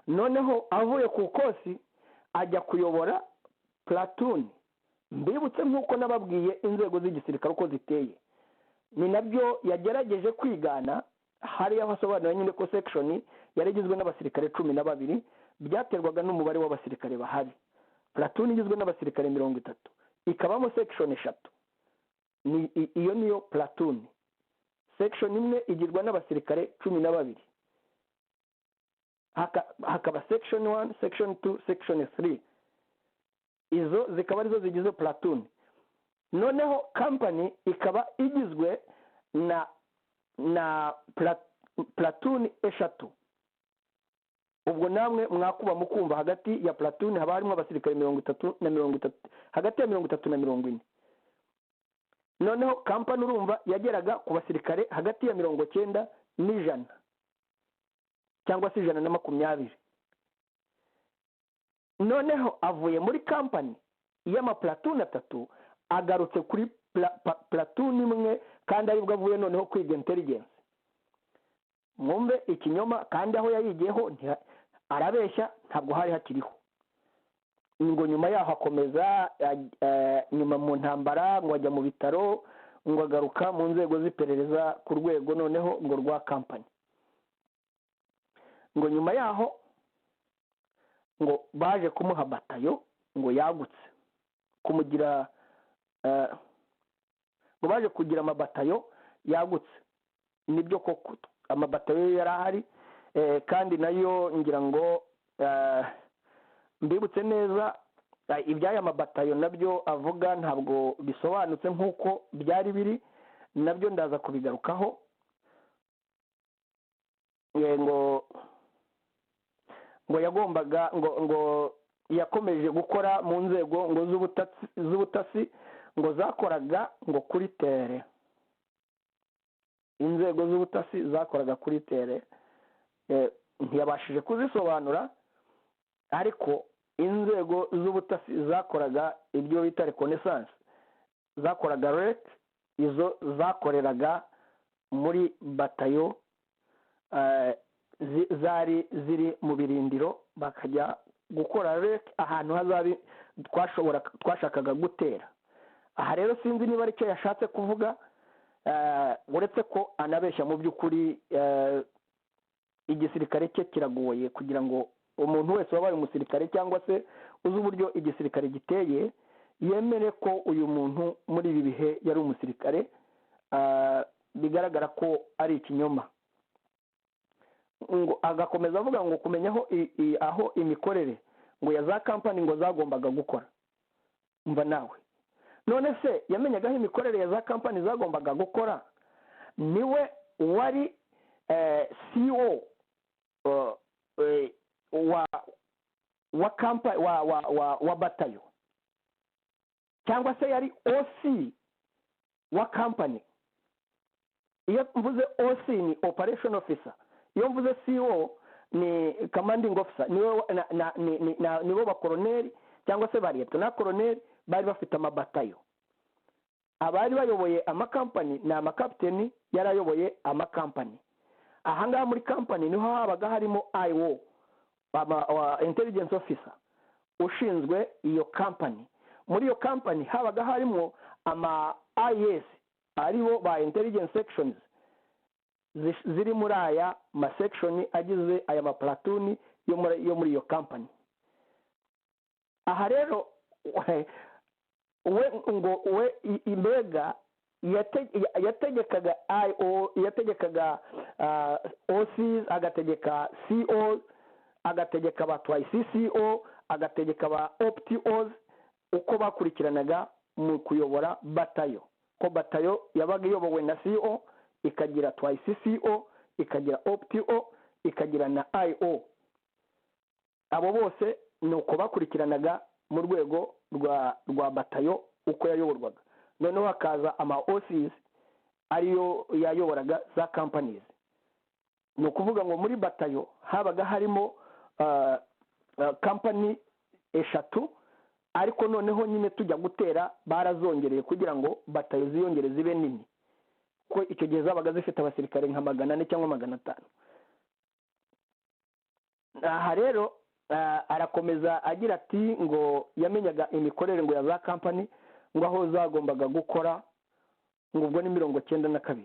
Noneho avuye ku kosi ajya kuyobora platoon. Mbibutse nk'uko nababwiye inzego z'igisirikare uko ziteye, ni nabyo yagerageje kwigana. Hari aho asobanura nyine ko section yari igizwe n'abasirikare 12, byaterwaga n'umubare w'abasirikare bahari. Platoon igizwe n'abasirikare 30, ikabamo section 3. Ni iyo niyo platoon. Section imwe igirwa n'abasirikare 12, hakaba section 1, section 2, section 3, izo zikaba arizo zigize platoon. Noneho company ikaba igizwe na platoon 3. Ubwo namwe mwakuba mukumva hagati ya platoon haba harimo abasirikare 30 na 30, hagati ya 30 na 40. Noneho company urumva yageraga ku basirikare hagati ya 90 n'ijana cyangwa se 120. Noneho avuye muri company y'amaplatoon 3 agarutse kuri platoon imwe, kandi aribwo avuye noneho kwiga intelligence. Mwumve ikinyoma, kandi aho yayigiyeho arabeshya, ntabwo hari hakiriho. Ngo nyuma yaho akomeza nyuma mu ntambara, ngo ajya mu bitaro, ngo agaruka mu nzego z'iperereza ku rwego noneho ngo rwa company. Ngo nyuma yaho ngo baje kumuha batayo ngo yagutse, kumugira ngo baje kugira amabatayo yagutse. Nibyo koko amabatayo yari ahari, kandi nayo ngira ngo mbibutse neza iby'aya mabatayo nabyo avuga ntabwo bisobanutse nk'uko byari biri, nabyo ndaza kubigarukaho. Ngo yagombaga ngo yakomeje gukora mu nzego ngo z'ubutasi ngo zakoraga ngo kuri tere. Inzego z'ubutasi zakoraga kuri tere, ntiyabashije kuzisobanura, ariko inzego z'ubutasi zakoraga ibyo bita reconnaissance, zakoraga rec, izo zakoreraga muri batayo zari ziri mu birindiro, bakajya gukora rec ahantu hazabi twashakaga gutera. Aha rero sinzi niba aricyo yashatse kuvuga, uretse ko anabeshya mu by'ukuri. Igisirikare cye kiragoye kugira ngo umuntu wese wabaye umusirikare cyangwa se uzi uburyo igisirikare giteye yemere ko uyu muntu muri ibi bihe yari umusirikare. Bigaragara ko ari ikinyoma. Ngo agakomeza avuga ngo kumenya aho imikorere ngo ya za company ngo zagombaga gukora. Umva nawe, none se yamenyaga aho imikorere ya za company zagombaga gukora? Niwe wari CEO wa company wa batayo, cyangwa se yari OC wa company. Iyo mvuze OC ni operation officer, iyo mvuze CO ni commanding officer, nibo bakoroneri cyangwa se ba lieutenant colonel bari bafite amabatayo. Abari bayoboye amakampani ni amakapiteni yarayoboye amakampani. Ahangaha muri company niho habaga harimo IO, intelligence officer ushinzwe iyo company. Muri iyo company habaga harimo ama IS, aribo ba intelligence sections ziri muri aya ma section agize aya ma platoon yo muri iyo company. Aha rero we ngo we imbega Yategekaga IO, yategekaga OCs, agategeka CO, agategeka ba CCO, agategeka ba OPTOs, uko bakurikiranaga mu kuyobora batayo, ko batayo yabaga iyobowe na CO, ikagira CCO, ikagira OPTO, ikagira na IO. Abo bose ni uko bakurikiranaga mu rwego rwa batayo uko yayoborwaga. Noneho hakaza ama OCs ariyo yayoboraga za companies. Ni ukuvuga ngo muri batayo habaga harimo company 3, ariko noneho nyine tujya gutera barazongereye kugira ngo batayo ziyongere zibe nini, ko icyo gihe zabaga zifite abasirikare nka 400 cyangwa 500. Aha rero arakomeza agira ati ngo yamenyaga imikorere ngo ya za company, ngo aho zagombaga gukora, ngo ubwo ni 92.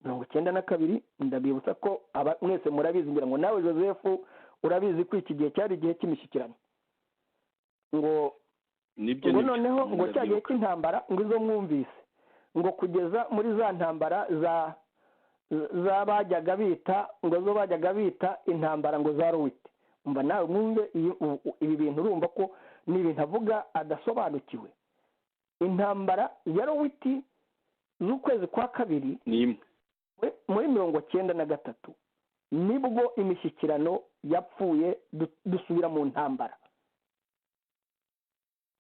92, ndabibutsa ko mwese murabizi, ngira ngo nawe Joseph urabizi ko iki gihe cyari igihe cy'imishyikirano. Ngo ngo noneho ngo cya gihe cy'intambara ngo izo mwumvise, ngo kugeza muri za ntambara za bajyaga bita ngo zo bajyaga bita intambara ngo za Ruwiti. Umva nawe mwumve ibi bintu, urumva ko ni ibintu avuga adasobanukiwe. Intambara ya Ruwiti z'ukwezi kwa kabiri muri 93 nibwo imishyikirano yapfuye, dusubira mu ntambara.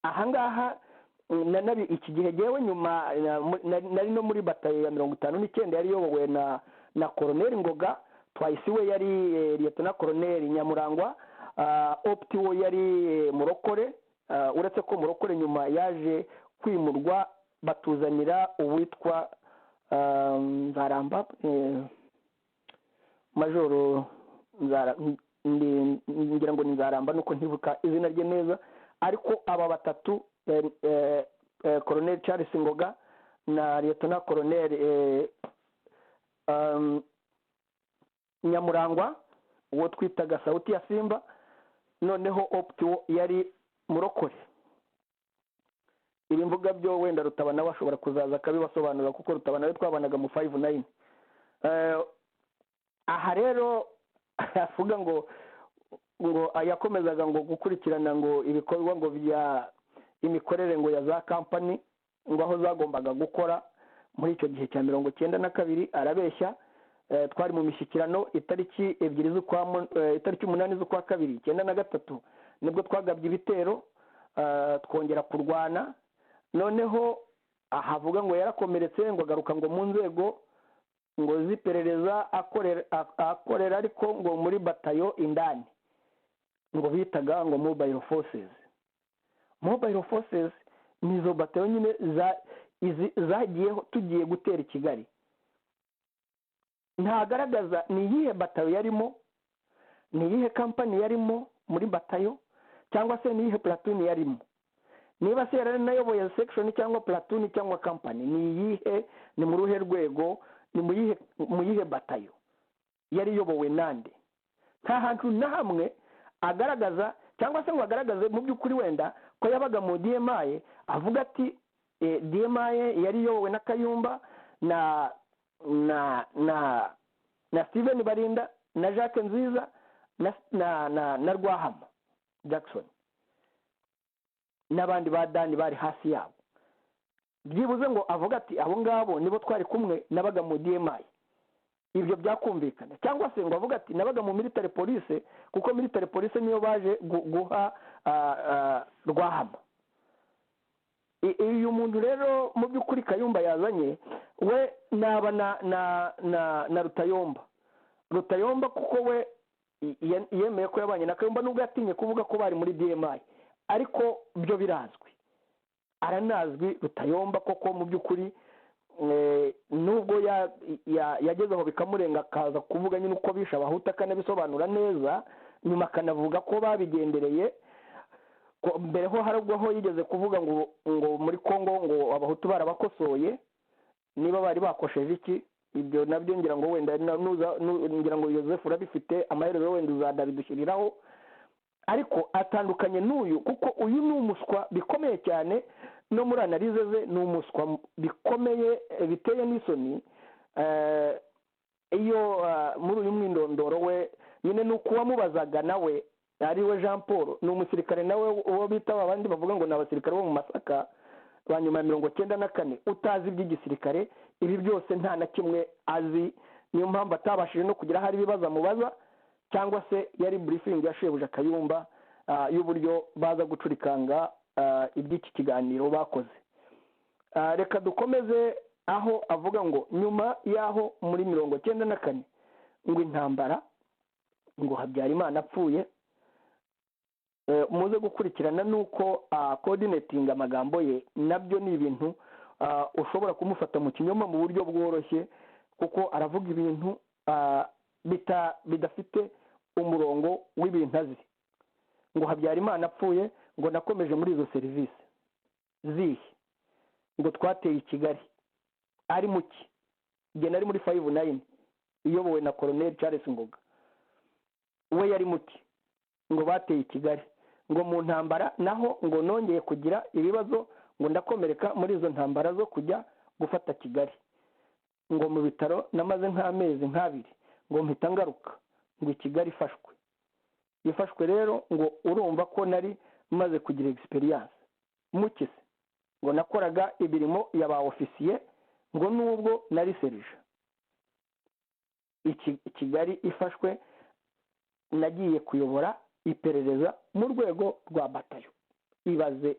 Ahangaha nabi iki gihe jewe nyuma nari no muri batayo ya 59 yari yobowe na Colonel Ngoga, twahisi we yari Lieutenant Colonel Nyamurangwa, Opti we yari Murokore, uretse ko Murokore nyuma yaje kwimurwa batuzanira uwitwa Nzaramba, Majoro ngira ngo ni Nzaramba nuko ntibuka izina rye neza, ariko aba batatu Colonel Charles Ngoga na Lieutenant Colonel Nyamurangwa uwo twitaga Sauti ya Simba, noneho Opti yari Murokore. Ibi mvuga byo wenda Rutabana bashobora kuzaza akabibasobanura, kuko Rutabana we twabanaga mu 59. Aha rero avuga ngo yakomezaga ngo gukurikirana ngo ibikorwa ngo bya imikorere ngo ya za company ngo aho zagombaga gukora muri icyo gihe cya 92. Arabeshya. Twari mu mishyikirano itariki 2 z'ukwa itariki 8 z'ukwa kabiri 93 nibwo twagabye ibitero, twongera kurwana. Noneho ahavuga ngo yarakomeretse ngo agaruka ngo mu nzego ngo ziperereza akorera ariko ngo muri batayo indani ngo bitaga ngo mobile forces. Mobile forces nizo batayo nyine zagiyeho tugiye gutera Kigali. Ntagaragaza ni iyihe batayo yarimo, ni iyihe company yarimo muri batayo, cyangwa se ni iyihe platoon yarimo. Niba se yari nayoboye section cyangwa platoon cyangwa company, ni iyihe, ni mu ruhe rwego, ni mu yihe batayo yari yobowe nande? Nta hantu na hamwe agaragaza, cyangwa se ngo agaragaze mu by'ukuri wenda ko yabaga mu DMI, avuga ati DMI yari yobowe na Kayumba na na na na Steven Barinda na Jacques Nziza na na na, na Rwahama Jackson n'abandi ba Dani bari hasi yabo. Byibuze ngo avuga ati abo ngabo nibo twari kumwe nabaga mu DMI, ibyo byakumvikana. Cyangwa se ngo avuga ati nabaga mu military police, kuko military police niyo baje guha Rwahama. Uyu muntu rero mu by'ukuri Kayumba yazanye we naba na na na, na Rutayomba, kuko we yemeye ko yabanye na Kayumba nubwo yatinye kuvuga ko bari muri DMI, ariko byo birazwi, aranazwi Rutayomba koko mu by'ukuri, nubwo yageze aho bikamurenga akaza kuvuga nyine uko bisha abahutu akanabisobanura neza, nyuma akanavuga ko babigendereye. Mbere ho harubwo ho yigeze kuvuga ngo muri Kongo ngo abahutu barabakosoye, niba bari bakosheje iki, ibyo nabyo ngira ngo wenda ngira ngo Joseph urabifite amaherezo wenda uzadabidushyiriraho. Ariko atandukanye n'uyu, kuko uyu ni umuswa bikomeye cyane. No muri analyse ze ni umuswa bikomeye, biteye n'isoni. Iyo muri uyu mwindondoro we nyine ni uko uwamubazaga nawe ari we Jean Paul, ni umusirikare nawe uwo bita abandi bavuga ngo ni abasirikare bo mu Masaka ba nyuma ya 94, utazi iby'igisirikare. Ibi byose nta na kimwe azi, niyo mpamvu atabashije no kugira hari ibibazo amubaza, cyangwa se yari briefing ya shebuja Kayumba y'uburyo baza gucurikanga iby'iki kiganiro bakoze. Reka dukomeze aho avuga ngo nyuma y'aho muri 94 ngo intambara, ngo Habyarimana apfuye. Muze gukurikirana nuko coordinating amagambo ye, nabyo ni ibintu ushobora kumufata mu kinyoma mu buryo bworoshye, kuko aravuga ibintu bidafite umurongo w'ibintu azi. Ngo Habyarimana apfuye, ngo nakomeje muri izo serivisi zihe, ngo twateye i Kigali ari muki, igihe nari muri 59 iyobowe na Colonel Charles Ngoga, we yari muki, ngo bateye i Kigali, ngo mu ntambara naho ngo nongeye kugira ibibazo, ngo ndakomereka muri izo ntambara zo kujya gufata Kigali, ngo mu bitaro namaze nk'amezi nk'abiri, ngo mpita ngaruka, ngo Kigali ifashwe rero, ngo urumva ko nari maze kugira experience mukise, ngo nakoraga ibirimo ya ba ofisiye, ngo nubwo nari serija. Kigali ifashwe nagiye kuyobora iperereza mu rwego rwa batayo. Ibaze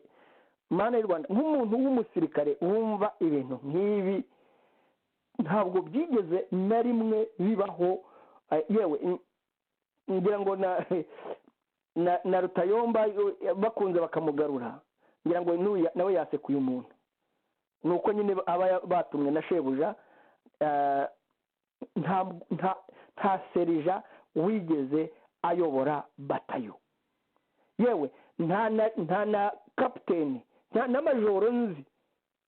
Mana y'u Rwanda, nk'umuntu w'umusirikare wumva ibintu nk'ibi, ntabwo byigeze na rimwe bibaho. Yewe ngira ngo na Rutayomba bakunze bakamugarura, ngira ngo nawe yasekuye umuntu, nuko nyine aba batumwe na shebuja. Nta serija wigeze ayobora batayo, yewe nta na kapiteni, nta na majoro nzi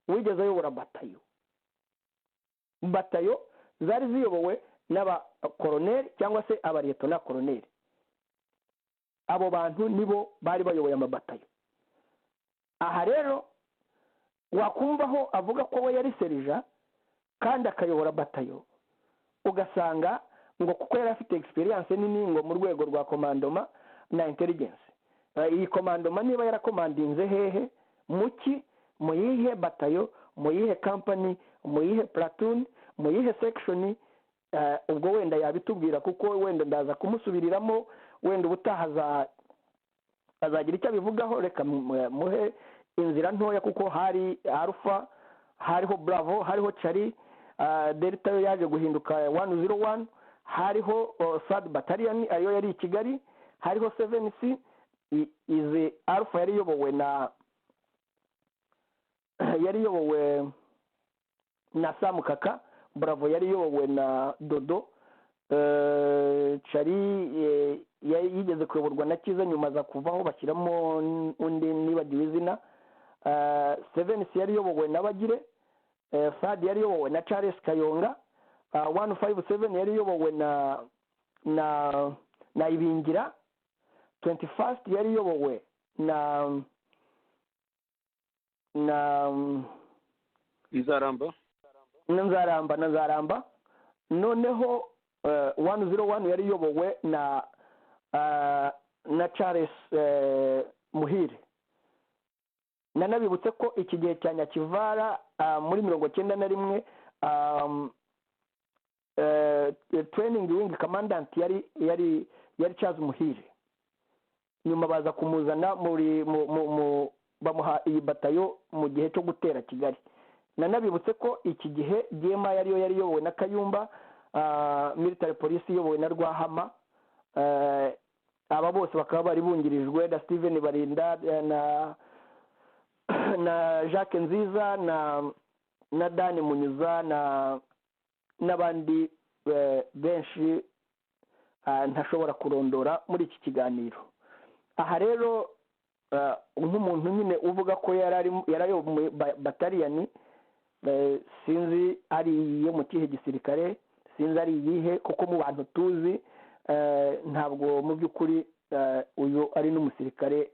wigeze ayobora batayo. Batayo zari ziyobowe n'abakoroneri cyangwa se abariyetona koroneri, abo bantu nibo bari bayoboye amabatayo. Aha rero wakumvaho avuga ko we yari serija kandi akayobora batayo, ugasanga ngo kuko yari afite experience nini ngo mu rwego rwa commandoma na intelligence. Iyi commandoma niba yarakomandinze hehe, muki, mu yihe batayo, mu yihe company, mu yihe platoon, mu yihe section, ubwo wenda yabitubwira, kuko wenda ndaza kumusubiriramo, wenda ubutaha azagira icyo abivugaho. Reka muhe inzira ntoya, kuko hari Alpha, hariho Bravo, hariho Charlie, Delta yo yaje guhinduka 101, hariho Third Battalion ayo yari i Kigali, hariho 7C. Izi Alpha yari iyobowe na Samukaka, Bravo yari iyobowe na Dodo, Charlie yigeze kuyoborwa na Kiza, nyuma za kuvaho bashyiramo undi nibagiwe izina. 7C yari iyobowe na Bagire, Third yari iyobowe na Charles Kayonga, 157 yari iyobowe na Ibingira, 21st yari iyobowe na Nzaramba na Nzaramba. Noneho 101 yari iyobowe na Charles Muhire. Nanabibutse ko iki gihe cya Nyakivara muri 91 training wing commandant yari Charles Muhire. Nyuma baza kumuzana muri bamuha iyi batayo mu gihe cyo gutera Kigali. Nanabibutse ko iki gihe DMI yariyo yari iyobowe na Kayumba, military police iyobowe na Rwahama, aba bose bakaba bari bungirijwe na Steven Barinda na Jacques Nziza na Dani Munyuza n'abandi benshi ntashobora kurondora muri iki kiganiro. Aha rero nk'umuntu nyine uvuga ko yarayoboye bataliyani, sinzi ari iyo mu kihe gisirikare, sinzi ari iyihe, kuko mu bantu tuzi ntabwo mu by'ukuri uyu ari n'umusirikare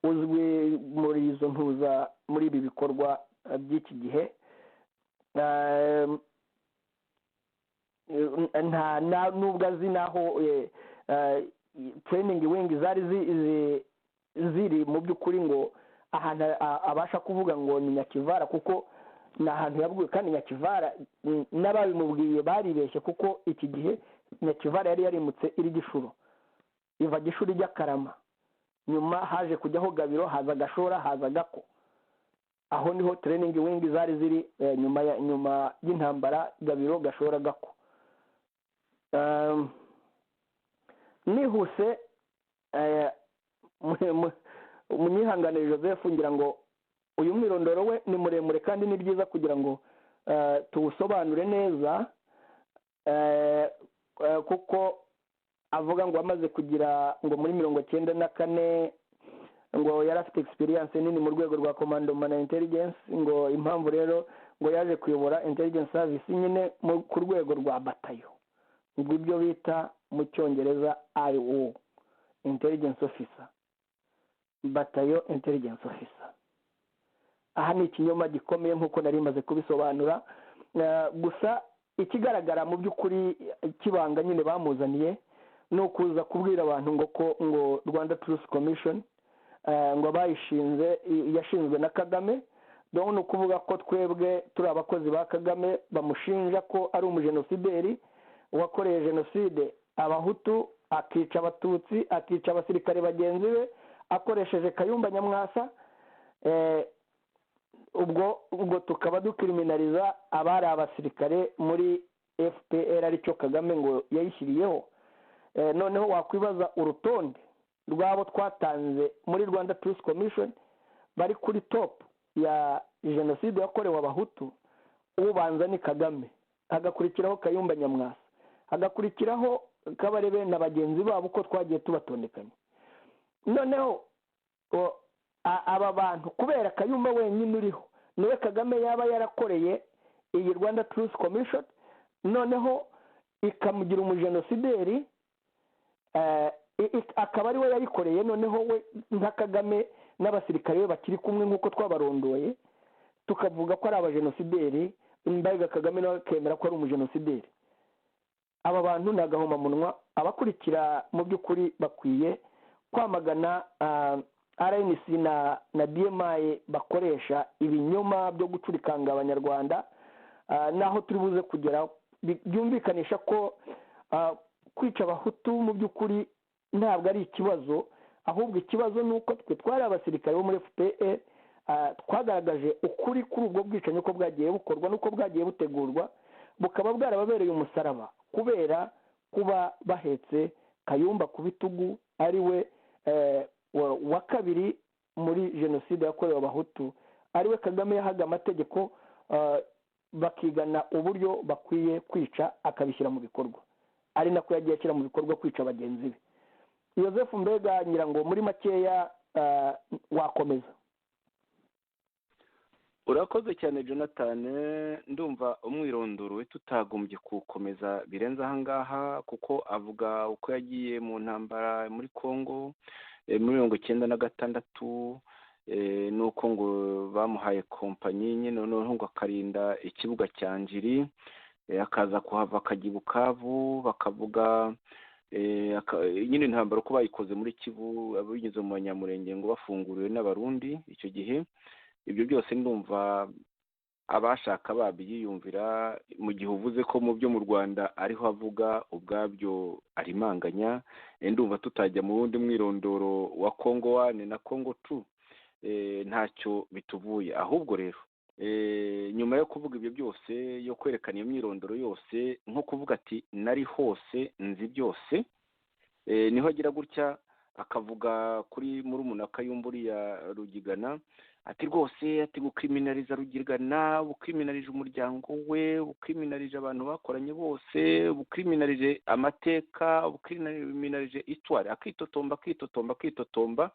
Uzwi muri izo ntuza, muri ibi bikorwa by'iki gihe, nta nubwo azi n'aho training wing zari ziri mu by'ukuri, ngo ahantu abasha kuvuga ngo ni Nyakivara, kuko ni ahantu yabwiwe. Kandi Nyakivara n'ababimubwiye baribeshye, kuko iki gihe Nyakivara yari yarimutse iri Gishuro, iva Gishuro ijya Karama, nyuma haje kujyaho Gabiro, haza Gashora, haza Gako. Aho niho training wing zari ziri nyuma y'intambara: Gabiro, Gashora, Gako. Nihuse, munyihanganire Joseph, ngira ngo uyu mwirondoro we ni muremure kandi ni byiza kugira ngo tuwusobanure neza, kuko avuga ngo amaze kugira ngo muri 94 ngo yari afite experience nini mu rwego rwa commandement na intelligence, ngo impamvu rero ngo yaje kuyobora intelligence service nyine ku rwego rwa batayo, ngo ibyo bita mu Cyongereza IO, intelligence officer, batayo intelligence officer. Aha ni ikinyoma gikomeye nk'uko nari maze kubisobanura. Gusa ikigaragara mu by'ukuri kibanga nyine bamuzaniye ni ukuza kubwira abantu ngo ko ngo Rwanda Truth Commission ngo abayishinze, yashinzwe na Kagame. Donc ni ukuvuga ko twebwe turi abakozi ba Kagame, bamushinja ko ari umujenosideri wakoreye jenoside Abahutu, akica Abatutsi, akica abasirikare bagenzi be akoresheje Kayumba Nyamwasa. Ubwo tukaba dukiriminariza abari abasirikare muri FPR, aricyo Kagame ngo yayishyiriyeho. Noneho wakwibaza urutonde rw'abo twatanze muri Rwanda Truth Commission bari kuri top ya jenoside yakorewe Abahutu: ubanza ni Kagame, hagakurikiraho Kayumba Nyamwasa, hagakurikiraho Kabarebe na bagenzi babo uko twagiye tubatondekanya. Noneho aba bantu, kubera Kayumba wenyine uriho, niwe Kagame yaba yarakoreye iyi Rwanda Truth Commission, noneho ikamugira umujenosideri, akaba ari we yayikoreye. Noneho we nka Kagame n'abasirikare be bakiri kumwe nk'uko twabarondoye, tukavuga ko ari abajenosideri. Mbega Kagame nawe akemera ko ari umujenosideri. Aba bantu ni agahomamunwa. Abakurikira mu by'ukuri bakwiye kwamagana RNC na DMI bakoresha ibinyoma byo gucurikanga Abanyarwanda. Naho turi buze kugera byumvikanisha ko kwica Abahutu mu by'ukuri ntabwo ari ikibazo, ahubwo ikibazo ni uko twe twari abasirikare bo muri FPR twagaragaje ukuri kuri ubwo bwicanyi, uko bwagiye bukorwa n'uko bwagiye butegurwa, bukaba bwarababereye umusaraba kubera kuba bahetse Kayumba ku bitugu, ari we wa kabiri muri jenoside yakorewe Abahutu, ari we Kagame yahaga amategeko, bakigana uburyo bakwiye kwica, akabishyira mu bikorwa, ari nako yagiye ashyira mu bikorwa kwica bagenzi be. Yosefu, mbega ngira ngo muri makeya wakomeza. Urakoze cyane, Jonathan. Ndumva umwirondoro we tutagombye kuwukomeza birenze ahangaha, kuko avuga uko yagiye mu ntambara muri Congo muri 96, nuko ngo bamuhaye kompanyi nyine, noneho ngo akarinda ikibuga cya Njiri, akaza kuhava akajya i Bukavu. Bakavuga nyine intambara uko bayikoze muri Kivu binyuze mu Banyamurenge, ngo bafunguriwe n'Abarundi icyo gihe. Ibyo byose ndumva abashaka babyiyumvira. Mu gihe uvuze ko mu byo mu Rwanda ariho avuga, ubwabyo arimanganya. Ndumva tutajya mu wundi mwirondoro wa Congo 1 na Congo 2, ntacyo bituvuye. Ahubwo rero nyuma yo kuvuga ibyo byose, yo kwerekana iyo myirondoro yose, nko kuvuga ati nari hose, nzi byose, niho agira gutya akavuga kuri murumuna Kayumba uriya Rugigana, ati rwose, ati gukriminaliza Rugigana ukriminalije umuryango we, ukriminalije abantu bakoranye bose, ukriminalije amateka, ukriminalije histoire. Akitotomba, akitotomba, akitotomba,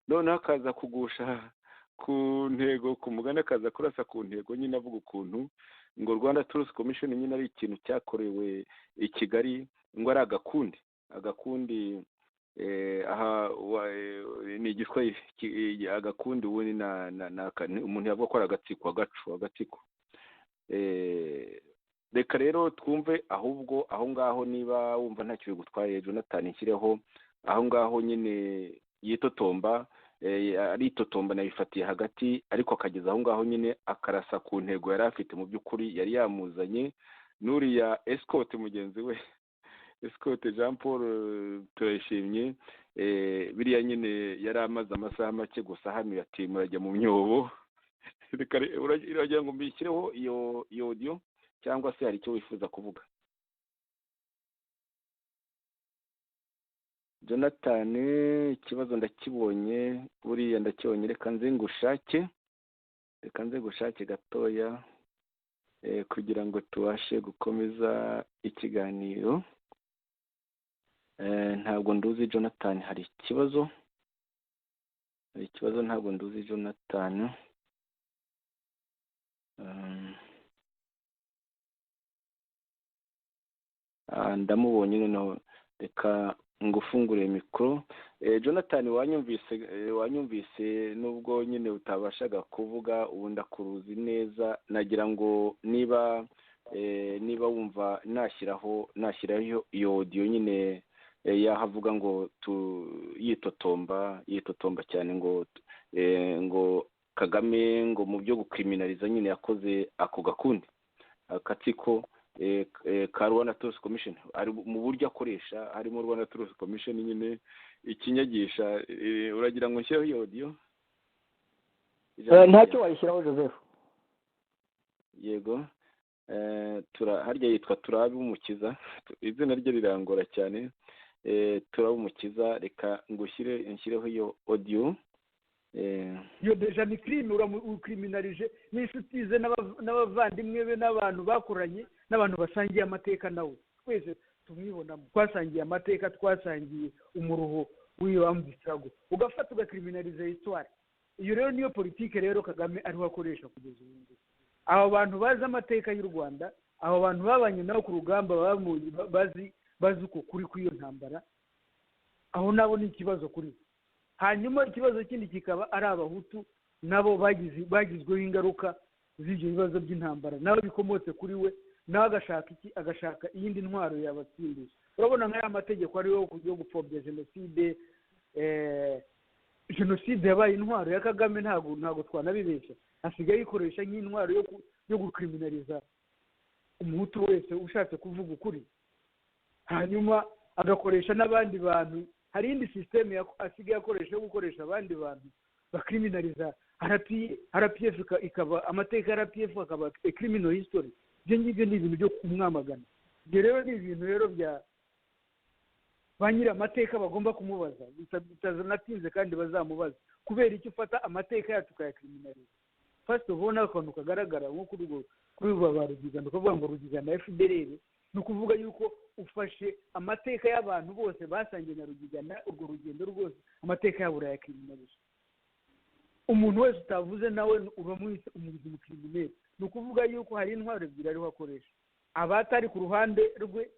noneho akaza kugusha ku ntego, ku mugani akaza kurasa ku ntego nyine, avuga ukuntu ngo Rwanda Truth Commission nyine ari ikintu cyakorewe i Kigali, ngo ari agakundi. Aha ni igiswahili, agakundi ubundi umuntu yavuga ko ari agatsiko, agacu, agatsiko. Reka rero twumve ahubwo aho ngaho, niba wumva ntacyo bigutwaye, Jonathan, nshyireho aho ngaho nyine yitotomba, aritotomba, nabifatiye hagati, ariko akageza aho ngaho nyine akarasa ku ntego yari afite. Mu by'ukuri yari yamuzanye n'uriya escort mugenzi we, escort Jean Paul Turayishimye. Biriya nyine yari amaze amasaha make gusa hano, ati murajya mu myobo. Uragira ngo mbishyireho iyo audio cyangwa se hari icyo wifuza kuvuga, Jonathan? Ikibazo ndakibonye, buriya ndakibonye. Reka nze ngushake gatoya kugira ngo tubashe gukomeza ikiganiro. Ntabwo nduzi Jonathan, hari ikibazo, ntabwo nduzi Jonathan. Ndamubonye noneho, reka ngufungure mikoro. Jonathan, wanyumvise? Nubwo nyine utabashaga kuvuga, ubu ndakuruzi neza. Nagira ngo niba wumva nashyiraho iyo audio nyine yahavuga ngo yitotomba cyane ngo Kagame ngo mu byo gukriminaliza nyine yakoze ako gakundi, akatsiko ka Rwanda Truth Commission, ari mu buryo akoresha harimo Rwanda Truth Commission nyine ikinyagisha. Uragira ngo nshyireho iyo audio? Ntacyo, wayishyiraho, Joseph. Yego. Harya yitwa Turabe Umukiza, izina rye rirangora cyane. Turabe Umukiza, reka ngushyire nshyireho iyo audio. Iyo déjà ni crime, ukriminalije n'inshuti ze n'abavandimwe be n'abantu bakoranye n'abantu basangiye amateka nawe. Twese tumwibonamo, twasangiye amateka, twasangiye umuruho w'iyo armed struggle, ugafata ugakriminaliza histoire. Iyo rero niyo politike rero Kagame ariho akoresha kugeza ubu ngubu. Abo bantu bazi amateka y'u Rwanda, abo bantu babanye nabo ku rugamba, bazi uko kuri kw'iyo ntambara, aho nabo ni ikibazo kuri bo. Hanyuma ikibazo kindi kikaba ari Abahutu nabo bagizweho ingaruka z'ibyo bibazo by'intambara, nabo bikomotse kuri we, nawe agashaka iki? Agashaka iyindi ntwaro yabatsindisha. Urabona nk'aya mategeko ariho yo gupfobya jenoside. Jenoside yabaye intwaro ya Kagame, ntabwo twanabibeshya. Asigaye ayikoresha nk'intwaro yo gukriminaliza Umuhutu wese ushatse kuvuga ukuri, hanyuma agakoresha n'abandi bantu. Hari iyindi sisiteme asigaye akoresha yo gukoresha abandi bantu bakriminaliza RPF, ikaba amateka ya RPF akaba criminal history. Ibyo ngibyo ni ibintu byo kumwamagana. Ibyo rero ni ibintu rero bya ba nyiri amateka bagomba kumubaza bitanatinze, kandi bazamubaza kubera icyo ufata amateka yacu ukayakriminaliza. First of all, n'akantu kagaragara nko kuri urwo ba Rugigana, ukavuga ngo Rugigana FDLR, ni ukuvuga yuko ufashe amateka y'abantu bose basangiye na Rugigana urwo rugendo rwose, amateka yabo urayakriminaliza. Umuntu wese utavuze nawe uramwise umugizi umucriminel. Ni ukuvuga yuko hari intwaro ebyiri ariho akoresha: abatari ku ruhande rwe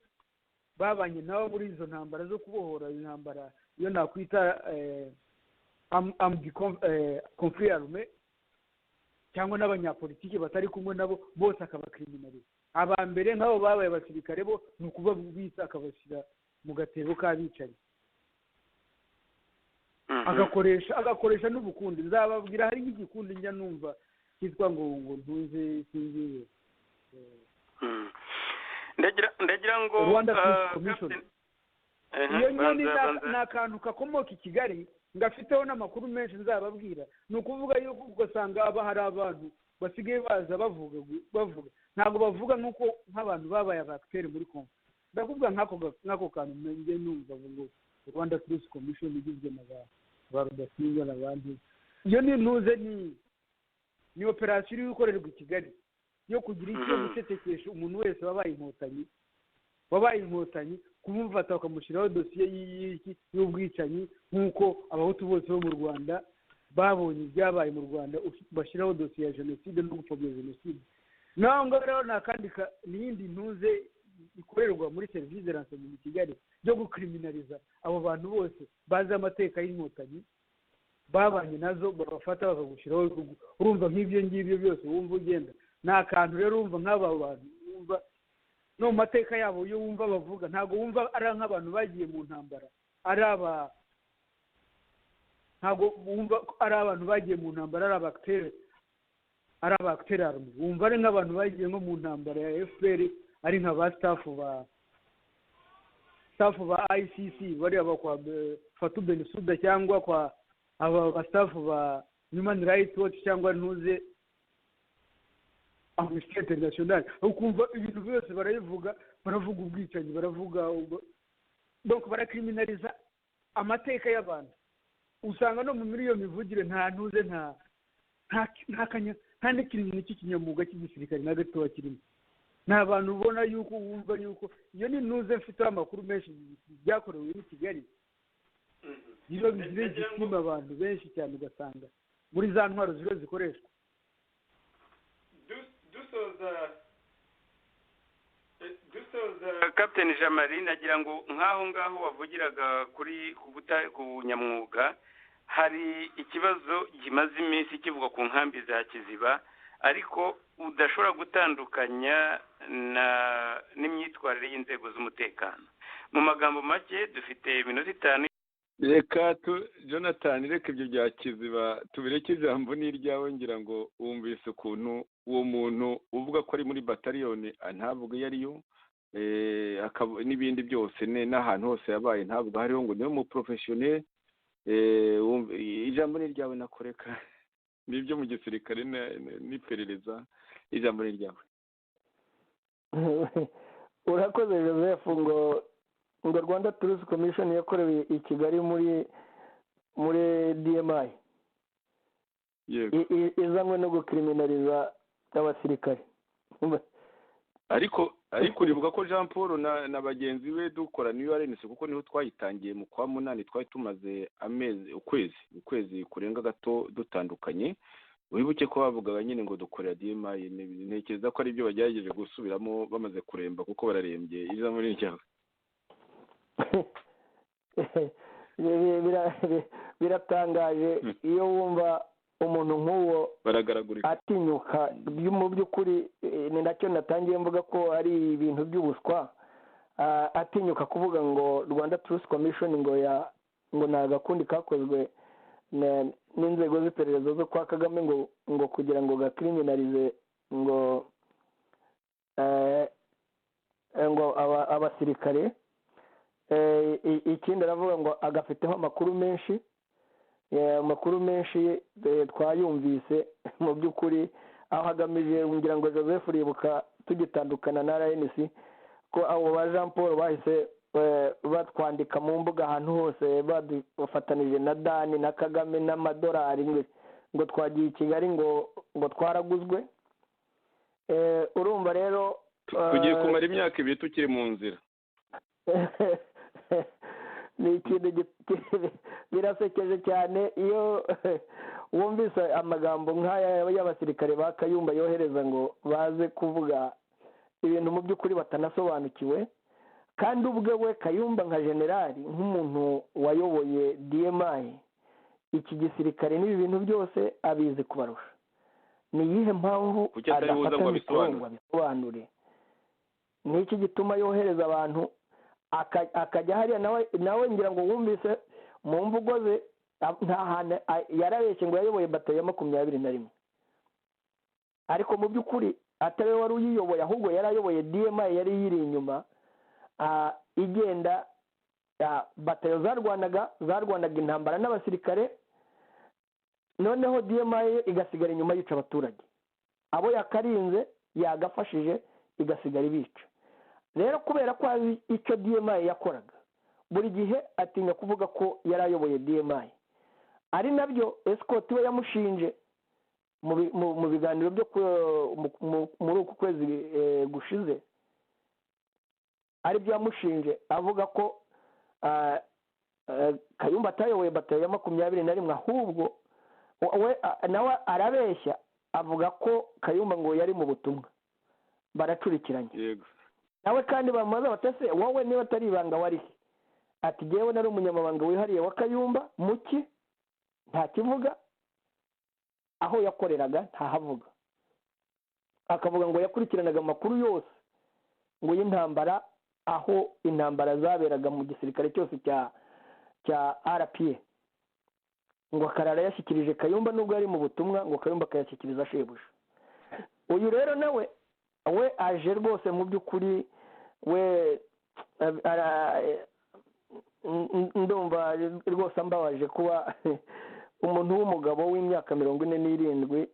babanye nabo muri izo ntambara zo kubohora, intambara iyo nakwita conflit armé, cyangwa n'abanyapolitiki batari kumwe nabo bose akabakriminaliza. Aba mbere nk'abo babaye abasirikare bo ni ukuba bita akabashyira mu gatebo k'abicanyi, agakoresha n'ubukundi. Nzababwira, hari nk'igikundi njya numva cyitwa ngo ntuze, sinzi. Ndagira ngo Rwanda Peace Commission, iyo nyoni ni akantu gakomoka i Kigali, ngafiteho n'amakuru menshi nzababwira. Ni ukuvuga yuko ugasanga aba hari abantu basigaye baza bavuga, ntabwo bavuga nk'uko nk'abantu babaye abakiteri muri Kongo. Ndakuvuga nk'ako kantu njye numva ngo Rwanda Peace Commission igizwe na ba Rudasingwa n'abandi. Iyo ni ntuze, ni operasiyo iri gukorerwa i Kigali yo kugira icyo gucecekesha umuntu wese wabaye Inkotanyi, kumufata bakamushyiraho dosiye y'iki, y'ubwicanyi, nk'uko Abahutu bose bo mu Rwanda babonye ibyabaye mu Rwanda bashyiraho dosiye ya jenoside no gupfobya jenoside. Naho ngaho rero ni akandi n'iyindi ntuze. ikorerwa muri serivisi de renseignement i Kigali byo gukriminaliza abo bantu bose bazi amateka y'Inkotanyi, babanye nazo, babafata bakagushyiraho. Urumva nk'ibyo ngibyo byose wumva ugenda ni akantu rero. Urumva nk'aba bantu, wumva no mu mateka yabo, iyo wumva bavuga, ntabwo wumva ari nk'abantu bagiye mu ntambara, ari aba, ntabwo wumva ari abantu bagiye mu ntambara, ari aba acteurs armés. Wumva ari nk'abantu bagiye nko mu ntambara ya FPR, ari nka ba staff ba ICC, bariya ba kwa Fatou Bensouda, cyangwa kwa aba ba staff ba Human Rights Watch, cyangwa ntuze Amnesty International. Ukumva ibintu byose barabivuga, baravuga ubwicanyi, baravuga, donc barakriminaliza amateka y'abantu. Usanga no muri iyo mivugire nta ntuze, nta kanya, nta n'ikintu cy'ikinyamwuga cy'igisirikare na gatoya kirimo. Ni abantu ubona yuko wumva yuko iyo ni ntuze, mfiteho amakuru menshi byakorewe i Kigali, niyo zigituma abantu benshi cyane, ugasanga muri za ntwaro ziriho zikoreshwa. Dusoza, Captain Jean Marie, nagira ngo nk'aho ngaho wavugiraga kuri ku nyamwuga, hari ikibazo kimaze iminsi kivugwa ku nkambi za Kiziba, ariko udashobora gutandukanya na n'imyitwarire y'inzego z'umutekano. Mu magambo make, dufite iminota 5. Reka tu Jonathan, reka ibyo bya Kiziba tubireke, ijambo ni iryawe. Ngira ngo wumvise ukuntu uwo muntu uvuga ko ari muri bataliyoni ntavuga iyo ariyo, n'ibindi byose, n'ahantu hose yabaye ntabwo hariho, ngo niwe mu professionnel. Ijambo ni iryawe, nakoreka n'ibyo mu gisirikare n'iperereza, ijambo ni iryawe. Urakoze Joseph. Ngo Rwanda Truth Commission yakorewe i Kigali muri DMI izanywe no gukriminaliza abasirikare. Ariko uribuka ko Jean Paul na bagenzi be dukora niyo RNC, kuko niho twayitangiye mu kwa munani, twari tumaze amezi, ukwezi kurenga gato dutandukanye. Wibuke ko bavugaga nyine ngo dukorera DMI. Ntekereza ko ari byo bagerageje gusubiramo bamaze kuremba, kuko bararembye. Ijambo ni iryawe. Biratangaje iyo wumva umuntu nk'uwo baragaragurika atinyuka. Mu by'ukuri ni nacyo natangiye mvuga ko ari ibintu by'ubuswa. Atinyuka kuvuga ngo Rwanda Truth Commission ngo ya ngo ni agakundi kakozwe n'inzego z'iperereza zo kwa Kagame, ngo kugira ngo gakriminalize ngo abasirikare. Ikindi aravuga ngo agafiteho amakuru menshi, amakuru menshi twayumvise. Mu by'ukuri aho agamije, ngira ngo Joseph uribuka tugitandukana na RNC ko abo ba Jean Paul bahise batwandika mu mbuga ahantu hose, bafatanije na Dani na Kagame n'amadolari, ngo twagiye i Kigali, ngo twaraguzwe. Urumva rero tugiye kumara imyaka 2 tukiri mu nzira. Ni ikintu birasekeje cyane iyo wumvise amagambo nk'aya y'abasirikare ba Kayumba yohereza ngo baze kuvuga ibintu mu by'ukuri batanasobanukiwe. Kandi ubwe we Kayumba nka generali, nk'umuntu wayoboye DMI, iki gisirikare n'ibi bintu byose abizi kubarusha, ni iyihe mpamvu Kuki atari buza adafata ngo mikoro abisobanure? ngo abisobanure? Ni iki gituma yohereza abantu akajya hariya? Nawe ngira ngo wumvise mu mvugo ze, nta hantu yarabeshye ngo yayoboye batayo ya 21, ariko mu by'ukuri atari we wari uyiyoboye, ahubwo yari ayoboye DMI yari yiri inyuma, igenda. Batayo zarwanaga intambara n'abasirikare, noneho DMI igasigara inyuma yica abaturage, abo yakarinze yagafashije igasigara ibica. Rero kubera ko azi icyo DMI yakoraga, buri gihe atinya kuvuga ko yari ayoboye DMI, ari nabyo escort we yamushinje mu biganiro byo muri uku kwezi gushize, aribyo yamushinje avuga ko Kayumba atayoboye batayo ya 21, ahubwo we nawe arabeshya avuga ko Kayumba ngo yari mu butumwa baracurikiranye. Yego. Nawe kandi bamubaza batese wowe niba atari ibanga wari ati jyewe nari umunyamabanga wihariye wa Kayumba muki nta kivuga, aho yakoreraga ntahavuga, akavuga ngo yakurikiranaga amakuru yose ngo y'intambara, aho intambara zaberaga mu gisirikare cyose cya RPA, ngo akarara yashyikirije Kayumba nubwo yari mu butumwa, ngo Kayumba akayashyikiriza shebuja. Uyu rero nawe we aje rwose mu by'ukuri we ndumva rwose ambabaje kuba umuntu w'umugabo w'imyaka 47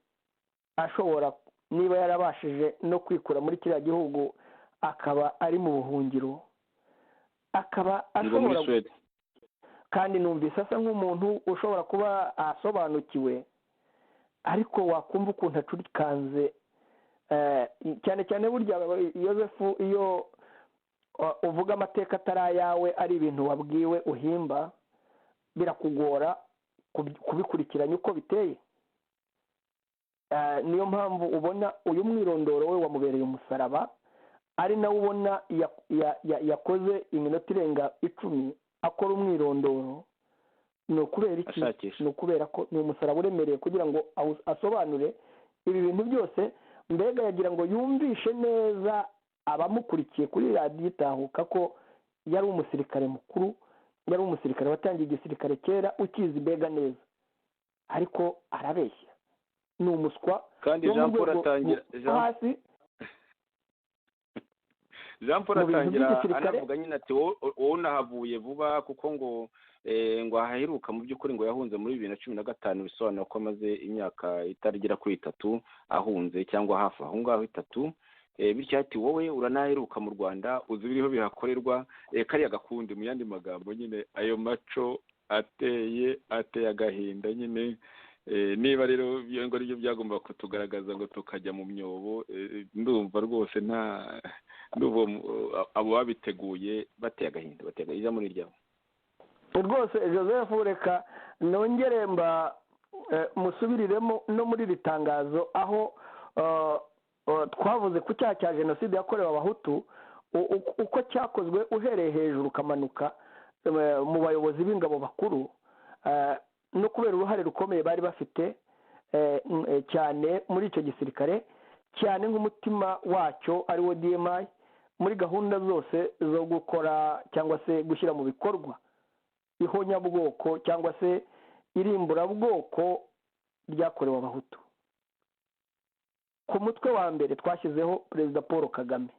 ashobora niba yarabashije no kwikura muri kiriya gihugu akaba ari mu buhungiro, akaba ashobora, kandi numvise asa nk'umuntu ushobora kuba asobanukiwe, ariko wakumva ukuntu acurikanze cyane cyane burya Yozefu iyo uvuga amateka atari ayawe ari ibintu wabwiwe uhimba, birakugora kubikurikiranya uko biteye. Niyo mpamvu ubona uyu mwirondoro we wamubereye umusaraba, ari nawe ubona yakoze iminota irenga 10 akora umwirondoro. Ni ukubera iki? Ni ukubera ko ni umusaraba uremereye kugira ngo asobanure ibi bintu byose, mbega yagira ngo yumvishe neza abamukurikiye kuri radiyo Itahuka ko yari umusirikare mukuru, yari umusirikare watangiye igisirikare kera ukizi mbega neza, ariko arabeshya, ni umuswa. Kandi Jean Paul atangira hasi, Jean Paul atangira anavuga nyine ati wowe unahavuye vuba, kuko ngo ngo aheruka mu by'ukuri ngo yahunze muri 2015, bisobanura ko amaze imyaka itagera kuri 3 ahunze cyangwa hafi aho ngaho 3. Bityo ati wowe uranaheruka mu Rwanda, uzi ibiriho bihakorerwa, kariya gakundi mu yandi magambo nyine ayo maco ateye agahinda nyine. Niba rero ngo aribyo byagomba kutugaragaza ngo tukajya mu myobo, ndumva rwose nta ndumva abo babiteguye bateye agahinda, bateye agahinda muri ryabo rwose. Joseph reka nongere mba musubiriremo no muri iri tangazo aho twavuze ku cyaha cya jenoside yakorewe abahutu uko cyakozwe uhereye hejuru ukamanuka mu bayobozi b'ingabo bakuru, no kubera uruhare rukomeye bari bafite cyane muri icyo gisirikare, cyane nk'umutima wacyo ari wo DMI, muri gahunda zose zo gukora cyangwa se gushyira mu bikorwa ihonyabwoko cyangwa se irimburabwoko ryakorewe abahutu. Ku mutwe wa mbere twashyizeho Perezida Paul Kagame.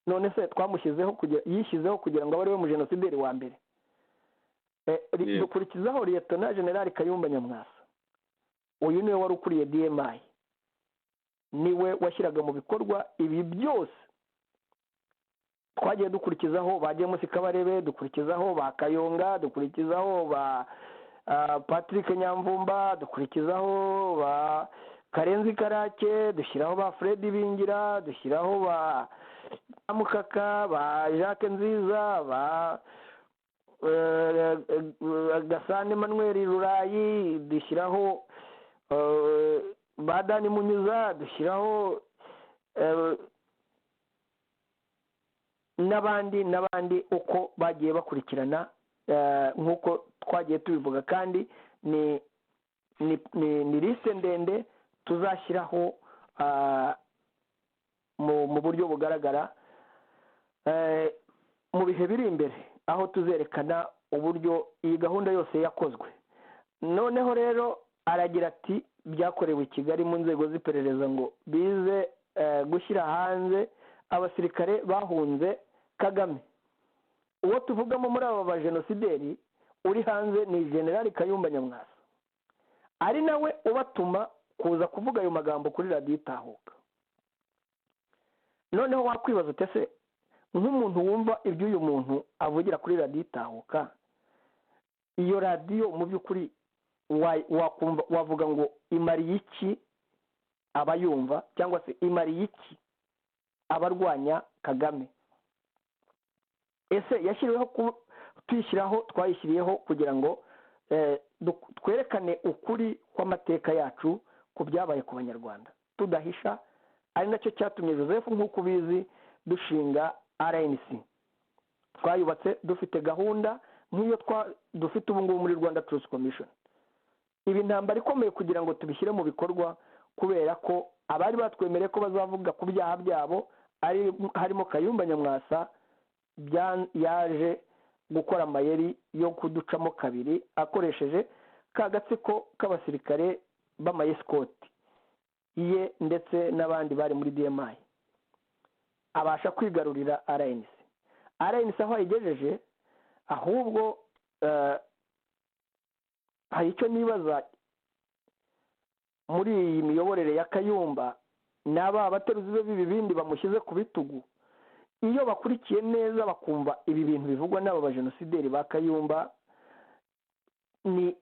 None se twamushyizeho kugira yishyizeho kugira ngo abe ari we mujenosideri wa mbere. Dukurikizaho Liyetona General Kayumba Nyamwasa, uyu niwe wari ukuriye DMI, niwe washyiraga mu bikorwa ibi byose. Twagiye dukurikizaho ba James Kabarebe, dukurikizaho ba Kayonga, dukurikizaho ba Patrick Nyamvumba, dukurikizaho ba Karenzi Karake, dushyiraho ba Fred Bingira, dushyiraho ba Mukaka, ba Jacques Nziza, ba Gasane Emmanuel Rurayi, dushyiraho ba Dani Munyuza, dushyiraho n'abandi n'abandi uko bagiye bakurikirana nk'uko twagiye tubivuga. Kandi ni ni liste ndende tuzashyiraho mu buryo bugaragara mu bihe biri imbere, aho tuzerekana uburyo iyi gahunda yose yakozwe. Noneho rero aragira ati byakorewe i Kigali mu nzego z'iperereza ngo bize gushyira hanze abasirikare bahunze Kagame. Uwo tuvugamo muri aba bajenosideri uri hanze ni General Kayumba Nyamwasa, ari nawe ubatuma kuza kuvuga ayo magambo kuri radiyo Itahuka. Noneho wakwibaza uti ese nk'umuntu wumva ibyo uyu muntu avugira kuri radiyo Itahuka, iyo radiyo mu by'ukuri wakumva wavuga ngo imariye iki abayumva, cyangwa se imariye iki abarwanya Kagame? Ese yashyiriweho tuyishyiraho, twayishyiriyeho kugira ngo twerekane ukuri kw'amateka yacu ku byabaye ku banyarwanda, tudahisha Ari nacyo cyatumye, Joseph, nk'uko ubizi, dushinga RNC. Twayubatse dufite gahunda nk'iyo dufite ubu ngubu muri Rwanda Truth Commission. Ibi ntambara ikomeye kugira ngo tubishyire mu bikorwa, kubera ko abari batwemereye ko bazavuga ku byaha byabo, ari harimo Kayumba Nyamwasa, yaje gukora amayeri yo kuducamo kabiri akoresheje ka gatsiko k'abasirikare b'amayesikoti ye ndetse n'abandi bari muri DMI, abasha kwigarurira RNC. RNC aho ayigejeje, ahubwo hari icyo nibaza muri iyi miyoborere ya Kayumba n'aba bateruzi be b'ibibindi bamushyize ku bitugu. Iyo bakurikiye neza bakumva ibi bintu bivugwa n'aba bajenosideri ba Kayumba ni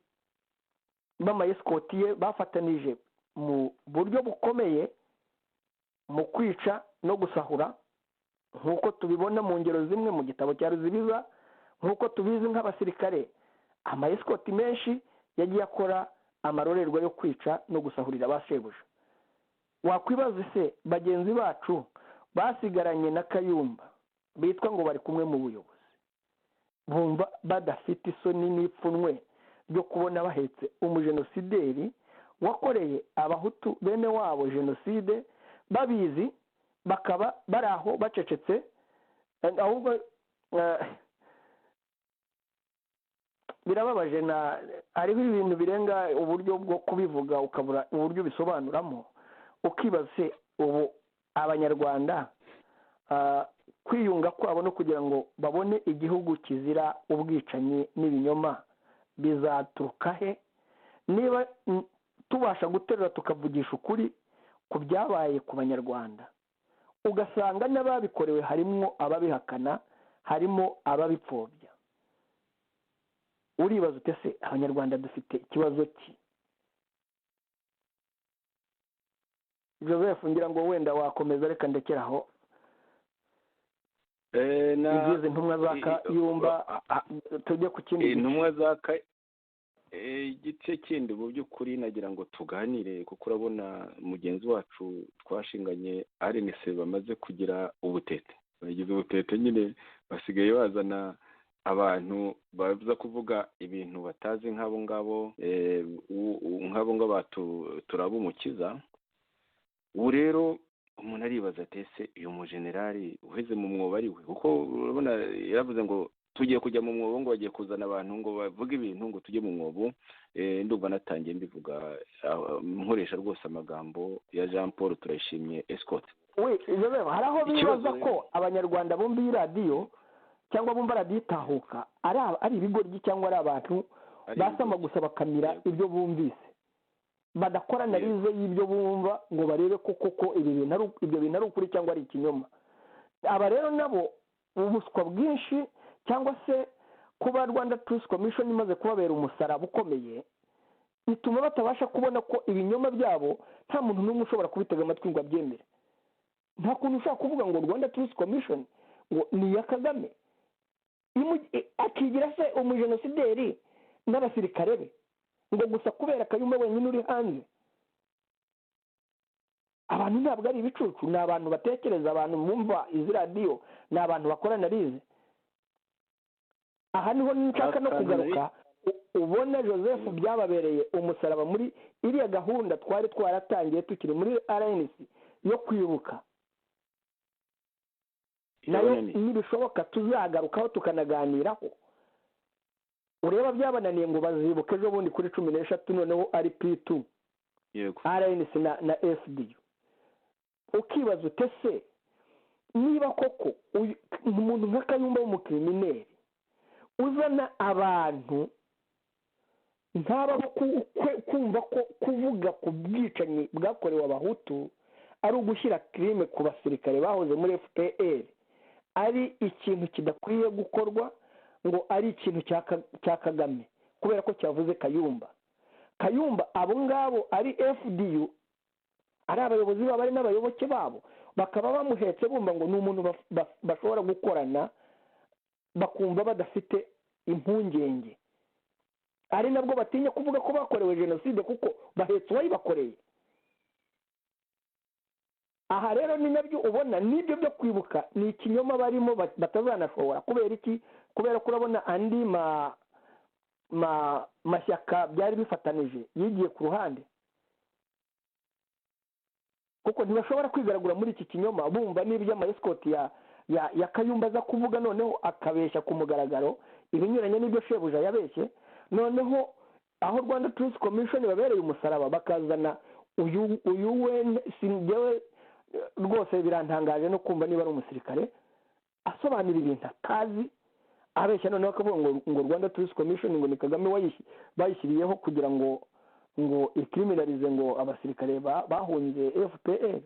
b'amayesikoti ye, bafatanije mu buryo bukomeye mu kwica no gusahura, nk'uko tubibona mu ngero zimwe mu gitabo cya Ruzibiza, nk'uko tubizi nk'abasirikare amayesikoti menshi yagiye akora amarorerwa yo kwica no gusahurira ba shebuja. Wakwibaza se bagenzi bacu basigaranye na Kayumba bitwa ngo bari kumwe mu buyobozi, bumva badafite isoni n'ipfunwe ryo kubona bahetse umujenosideri wakoreye abahutu bene wabo jenoside babizi, bakaba bari aho bacecetse? Ahubwo birababaje, na hariho ibintu birenga uburyo bwo kubivuga, ukabura uburyo bisobanuramo, ukibaza se ubu abanyarwanda kwiyunga kwabo no kugira ngo babone igihugu kizira ubwicanyi n'ibinyoma bizaturuka he, niba tubasha guterura tukavugisha ukuri ku byabaye ku banyarwanda, ugasanga n'ababikorewe harimo ababihakana, harimo ababipfobya? Uribaza ute se abanyarwanda dufite ikibazo ki? Joseph, ngira ngo wenda wakomeza, reka ndekeraho igize intumwa za Kayumba, tujye ku kindi. Intumwa za igice kindi mu by'ukuri nagira ngo tuganire, kuko urabona mugenzi wacu twashinganye RNC bamaze kugira ubutete, bagize ubutete nyine, basigaye bazana abantu baza kuvuga ibintu batazi nk'abo ngabo, nk'abo ngabo turaba umukiza. Ubu rero umuntu aribaza ati ese uyu mujenerali uheze mu mwobo ari we? Kuko urabona yaravuze ngo tugiye kujya mu mwobo, ngo bagiye kuzana abantu ngo bavuge ibintu ngo tujye mu mwobo. Ndumva natangiye mbivuga, nkoresha rwose amagambo ya Jean Paul Turayishimye Escort. We, hari aho bibaza ko abanyarwanda bumva iyi radiyo cyangwa bumva radiyo itahuka ari ibigoryi, cyangwa ari abantu basama gusa bakamira ibyo bumvise, badakora analize y'ibyo bumva ngo barebe ko koko ibyo bintu ari ukuri cyangwa ari ikinyoma. Aba rero nabo ubuswa bwinshi, cyangwa se kuba Rwanda Truth Commission imaze kubabera umusaraba ukomeye, bituma batabasha kubona ko ibinyoma byabo nta muntu n'umwe ushobora kubitega amatwi ngo abyemere. Nta kuntu ushobora kuvuga ngo Rwanda Truth Commission ngo ni iya Kagame, akigira se umujenosideri n'abasirikare be, ngo gusa kubera Kayumba wenyine uri hanze. Abantu ntabwo ari ibicucu, ni abantu batekereza, abantu bumva izi radiyo, ni abantu bakora analize. Aha niho nshaka no kugaruka. Ubona Joseph, byababereye umusaraba muri iriya gahunda twari twaratangiye tukiri muri RNC yo kwibuka, nayo nibishoboka tuzagarukaho tukanaganiraho. Ureba byabananiye ngo bazibuke ejo bundi kuri 13, noneho ari P2 RNC na FDU. Ukibaza ute se niba koko umuntu nka Kayumba w'umukrimineri uzana abantu nk'aba kumva ko kuvuga ku bwicanyi bwakorewe abahutu ari ugushyira crime ku basirikare bahoze muri FPR, ari ikintu kidakwiye gukorwa, ngo ari ikintu cya Kagame kubera ko cyavuze Kayumba. Kayumba abo ngabo ari FDU, ari abayobozi babo, ari n'abayoboke babo, bakaba bamuhetse bumva ngo ni umuntu bashobora gukorana, bakumva badafite impungenge. Ari nabwo batinya kuvuga ko bakorewe jenoside kuko bahetse uwayibakoreye. Aha rero ni nabyo ubona n'ibyo byo kwibuka ni ikinyoma barimo batazanashobora. Kubera iki? Kubera ko urabona andi mashyaka byari bifatanije yigiye ku ruhande, kuko ntibashobora kwigaragura muri iki kinyoma bumva n'iby'ama escort ya Kayumba aza kuvuga, noneho akabeshya ku mugaragaro ibinyuranye n'ibyo shebuja yabeshye. Noneho aho Rwanda Truth Commission babereye umusaraba bakazana uyu we singewe rwose birantangaje no kumva niba ari umusirikare asobanura ibintu atazi abeshya, noneho akavuga ngo Rwanda Truth Commission ngo ni Kagame bayishyiriyeho kugira ngo icriminalize ngo abasirikare bahunze FPR.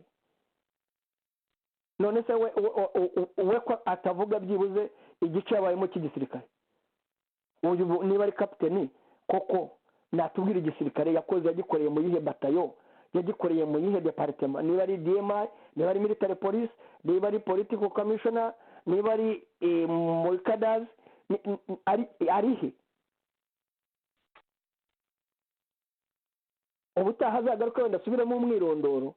None se we ko atavuga byibuze igice yabayemo cy'igisirikare? Uyu niba ari kapiteni koko natubwira igisirikare yakoze, yagikoreye mu yihe batayo, yagikoreye mu yihe departement, niba ari DMI, niba ari military police, niba ari political commissioner, niba ari muri cadres, ari he? Ubutaha azagaruka wenda asubiremo umwirondoro,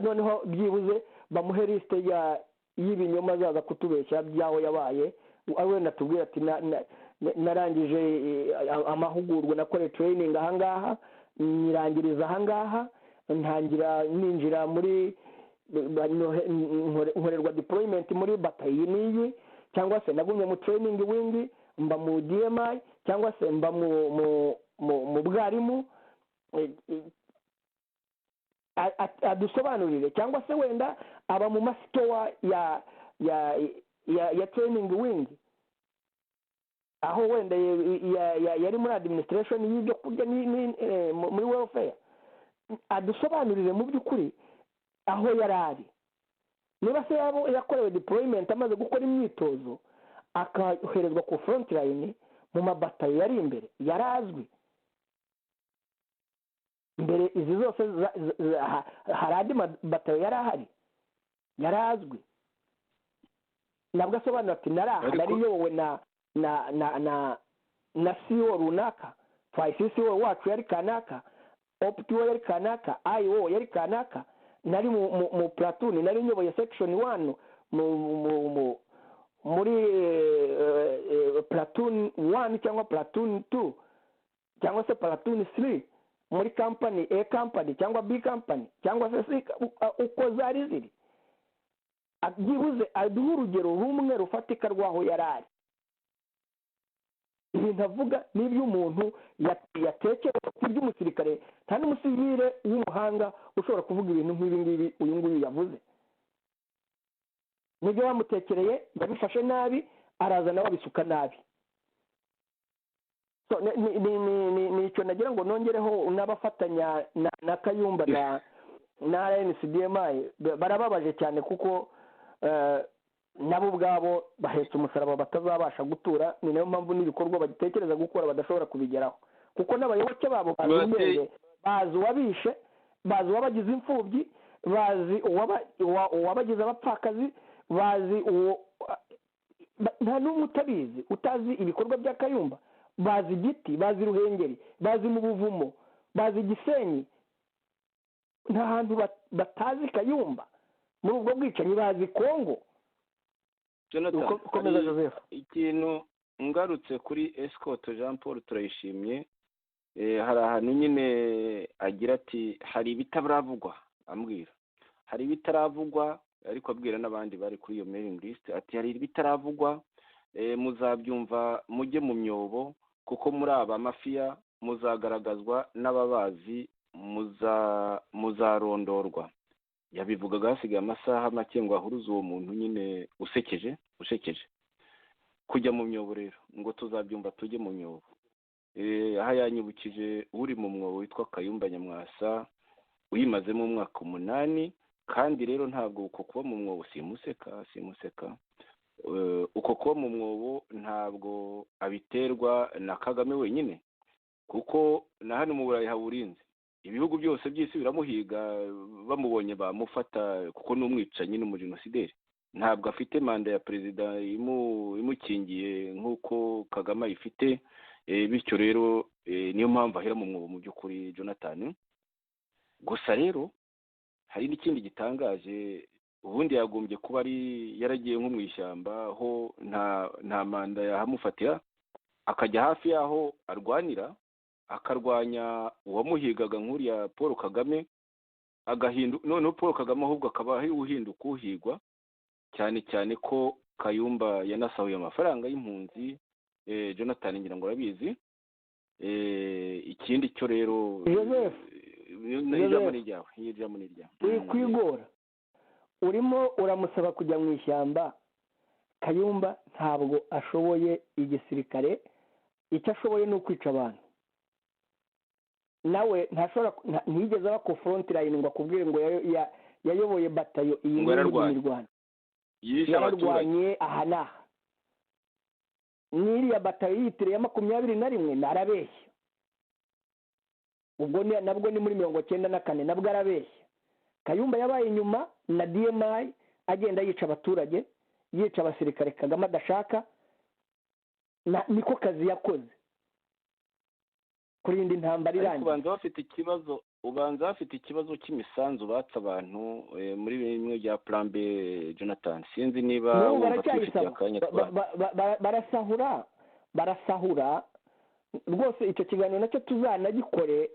noneho byibuze bamuhe liste y'ibinyoma azaza kutubeshya by'aho yabaye, wenda tubwira ati narangije amahugurwa, nakoreye training ahangaha, nyirangiriza ahangaha, ntangira ninjira muri nkorerwa deployment muri batayi n'iyi, cyangwa se nagumye mu training wing mba mu DMI, cyangwa se mba mu bwarimu, adusobanurire, cyangwa se wenda aba mu masitowa ya ya ya ya training wing, aho wenda yari muri administration y'ibyo kurya muri welfare, adusobanurire mu by'ukuri aho yari ari. Niba se yakorewe deployment amaze gukora imyitozo akaherezwa ku front line mu mabatayo yari imbere, yarazwi mbere izi zose hari andi mabatayo yari ahari, yarazwi. Nabwo asobanura ati nari yobowe na na na na na CEO runaka, twice CEO wacu yari kanaka, OPTO yari kanaka, IO yari kanaka, nari mu platoon, nari nyoboye section 1 mu muri platoon 1 cyangwa platoon 2 cyangwa se platoon 3 muri company A company cyangwa B company cyangwa se C, uko zari ziri. Byibuze aduha urugero rumwe rufatika rwaho yari ari. Ibintu avuga n'iby'umuntu yatekereza ku by'umusirikare, nta n'umusivile w'umuhanga ushobora kuvuga ibintu nk'ibi ngibi uyu nguyu yavuze. Nibyo bamutekereye yabifashe nabi, araza nawe abisuka nabi. So ni icyo nagira ngo nongereho n'abafatanya na Kayumba na RNCDMI barababaje cyane, kuko nabo ubwabo bahetse umusaraba batazabasha gutura. Ni nayo mpamvu n'ibikorwa bagitekereza gukora badashobora kubigeraho, kuko n'abayoboke babo bazi ubwenge, bazi uwabishe, bazi uwabagize imfubyi, bazi uwabagize abapfakazi, bazi nta n'umwe utabizi utazi ibikorwa bya Kayumba. Bazi Giti, bazi Ruhengeri, bazi mu Buvumo, bazi Gisenyi, nta hantu batazi Kayumba muri ubwo bwicanyi, bazi Kongo. Jonathan, ikintu ngarutse kuri escort Jean Paul Turayishimye, hari ahantu nyine agira ati hari ibitaravugwa, ambwira hari ibitaravugwa, ariko abwira n'abandi bari kuri iyo mailing list ati hari ibitaravugwa, muzabyumva mujye mu myobo, kuko muri aba mafiya muzagaragazwa n'ababazi, muzarondorwa. Yabivugaga hasigaye amasaha make ngo ahuruze uwo muntu nyine usekeje kujya mu myobo. Rero ngo tuzabyumva tujye mu myobo. Aha yanyibukije uri mu mwobo witwa Kayumba Nyamwasa uyimazemo umwaka 8, kandi rero ntabwo uko kuba mu mwobo simuseka uko kuba mu mwobo ntabwo abiterwa na Kagame wenyine, kuko na hano mu Burayi haburinze ibihugu byose by'isi biramuhiga, bamubonye bamufata kuko n'umwicanyi n'umujenosideri. Ntabwo afite manda ya perezida imukingiye nk'uko Kagame ayifite, bityo rero niyo mpamvu ahera mu mwobo mu by'ukuri Jonathan. Gusa rero Hari n'ikindi gitangaje, ubundi yagombye kuba ari yaragiye nko mu ishyamba, ho nta manda yahamufatira, akajya hafi y'aho arwanira, akarwanya uwamuhigaga nk'uriya Paul Kagame, agahindu noneho Paul Kagame ahubwo akaba ari uhinduka uhigwa, cyane cyane ko Kayumba yanasahuye amafaranga y'impunzi. Jonathan, ngira ngo urabizi. Ikindi cyo rero, Joseph, ijambo ni ryawe, ijambo ni ryawe. Wikwigora, urimo uramusaba kujya mu ishyamba. Kayumba ntabwo ashoboye igisirikare, icyo ashoboye ni ukwica abantu. Nawe ntashobora, ntiyigeze aba ku front line ngo akubwire ngo yayoboye batayo iyi Ngo n'iyi yararwanye. mirwano. Yishe abaturage. Yararwanye aha n'aha, n'iriya batayo yitiriye ya 21 narabeshya. Ubwo nabwo ni muri 94, nabwo arabeshya. Kayumba yabaye inyuma na DMI, agenda yica abaturage, yica abasirikare Kagame adashaka, niko kazi yakoze kurinda intambara Ariko irangiye. Ubanza bafite ikibazo cy'imisanzu batse abantu muri bimwe bya Plan B. Jonathan, sinzi niba N'ubu wumva twifitiye baracyayisaba. akanya twa Barasahura, barasahura rwose. Icyo kiganiro nacyo tuzanagikore.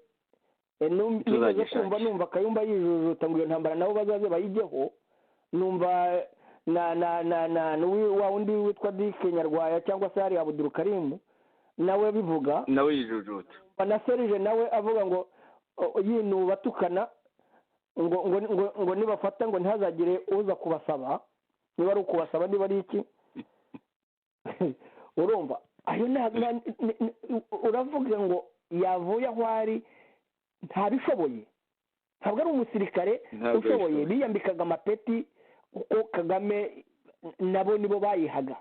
Nigeze Tuzagishakisha. kumva, numva Kayumba yijujuta ngo iyo ntambara nabo bazaze bayijyeho. Numva na wa wundi witwa Dike Nyarwaya cyangwa se hari Abudurukarimu nawe bivuga. Nawe yijujuta. Na Serge nawe avuga ngo yinuba atukana ngo nibafata ngo ntihazagire uza kubasaba, niba ari ukubasaba, niba ari iki. Urumva ayo uravuga ngo yavuye aho ari, ntabishoboye, ntabwo ari umusirikare Ntabwo ushoboye. abishoboye. Biyambikaga amapeti kuko Kagame nabo nibo bayihaga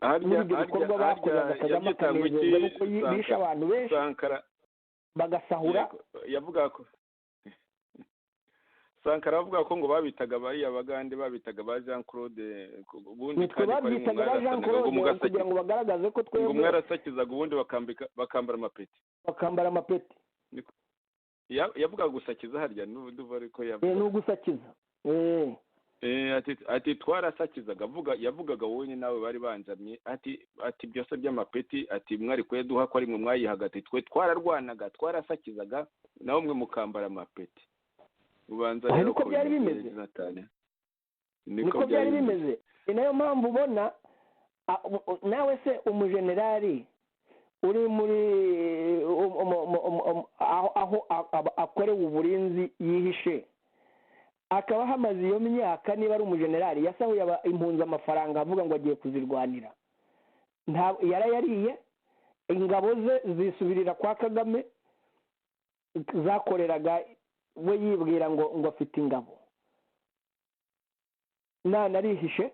Harya muri ibyo bikorwa harya bakoraga, Kagame yabyita ngo iki? akanezezwa nuko bishe abantu benshi, Sankara bagasahura. Yego, yavuga ko Sankara avuga ko ngo babitaga bariya Bagande, babitaga ba Jean Claude ubundi, Nitwe kandi ko ari babyitaga ba Jean mwarasanaga ngo Claude mugasakiza kugira ngo bagaragaze ko ngo twebwe mwarasakizaga, ubundi bakambika, bakambara amapeti. Bakambara amapeti. Yavugaga gusakiza harya n'ubu ariko Ni yavuga ugusakiza. Ati twarasakizaga, avuga yavugaga wowe nawe bari banjamye, ati byose by'amapeti, ati mwari kuyaduha ko ari mwe mwayihaga, ati twe twararwanaga, twarasakizaga, nawe mwe mukambara amapeti. Ubanza Aho rero niko ko byari bimeze, bimeze. Jonathan. Niko byari bimeze. Ni nayo mpamvu ubona nawe se umujenerali uri muri aho akorewe uburinzi yihishe, akaba hamaze iyo myaka, niba ari umujenerali yasahuye impunzi amafaranga avuga ngo agiye kuzirwanira, yarayariye. Ingabo ze zisubirira kwa Kagame zakoreraga, we yibwira ngo afite ingabo. None arihishe,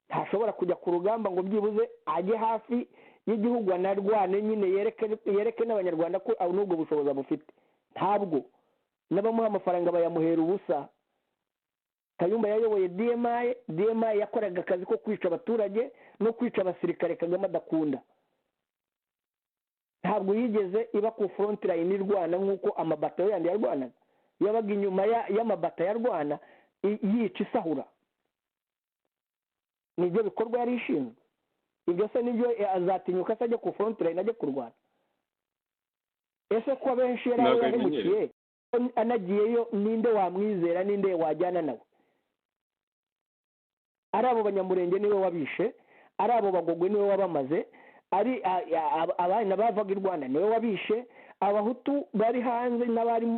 ntashobora kujya ku rugamba ngo byibuze ajye hafi y'igihugu anarwane nyine, yereke n'Abanyarwanda ko n'ubwo bushobozi bufite. Ntabwo, n'abamuha amafaranga bayamuhera ubusa. Kayumba yayoboye DMI. DMI yakoraga akazi ko kwica abaturage no kwica abasirikare Kagame adakunda. Ntabwo yigeze iba ku front line irwana nk'uko amabatayo yandi yarwanaga. Yabaga inyuma y'amabata yarwana, yica, isahura. Nibyo bikorwa yari ishinzwe. Ibyo se nibyo azatinyuka se ajya ku front line, ajya kurwana? Ese ko abenshi yari Ntabwo yahemukiye, anagiyeyo ninde wamwizera? Ninde wajyana nawe? Ari abo Banyamurenge niwe wabishe, ari abo Bagogwe niwe wabamaze, ari abana bavaga i Rwanda niwe wabishe, Abahutu bari hanze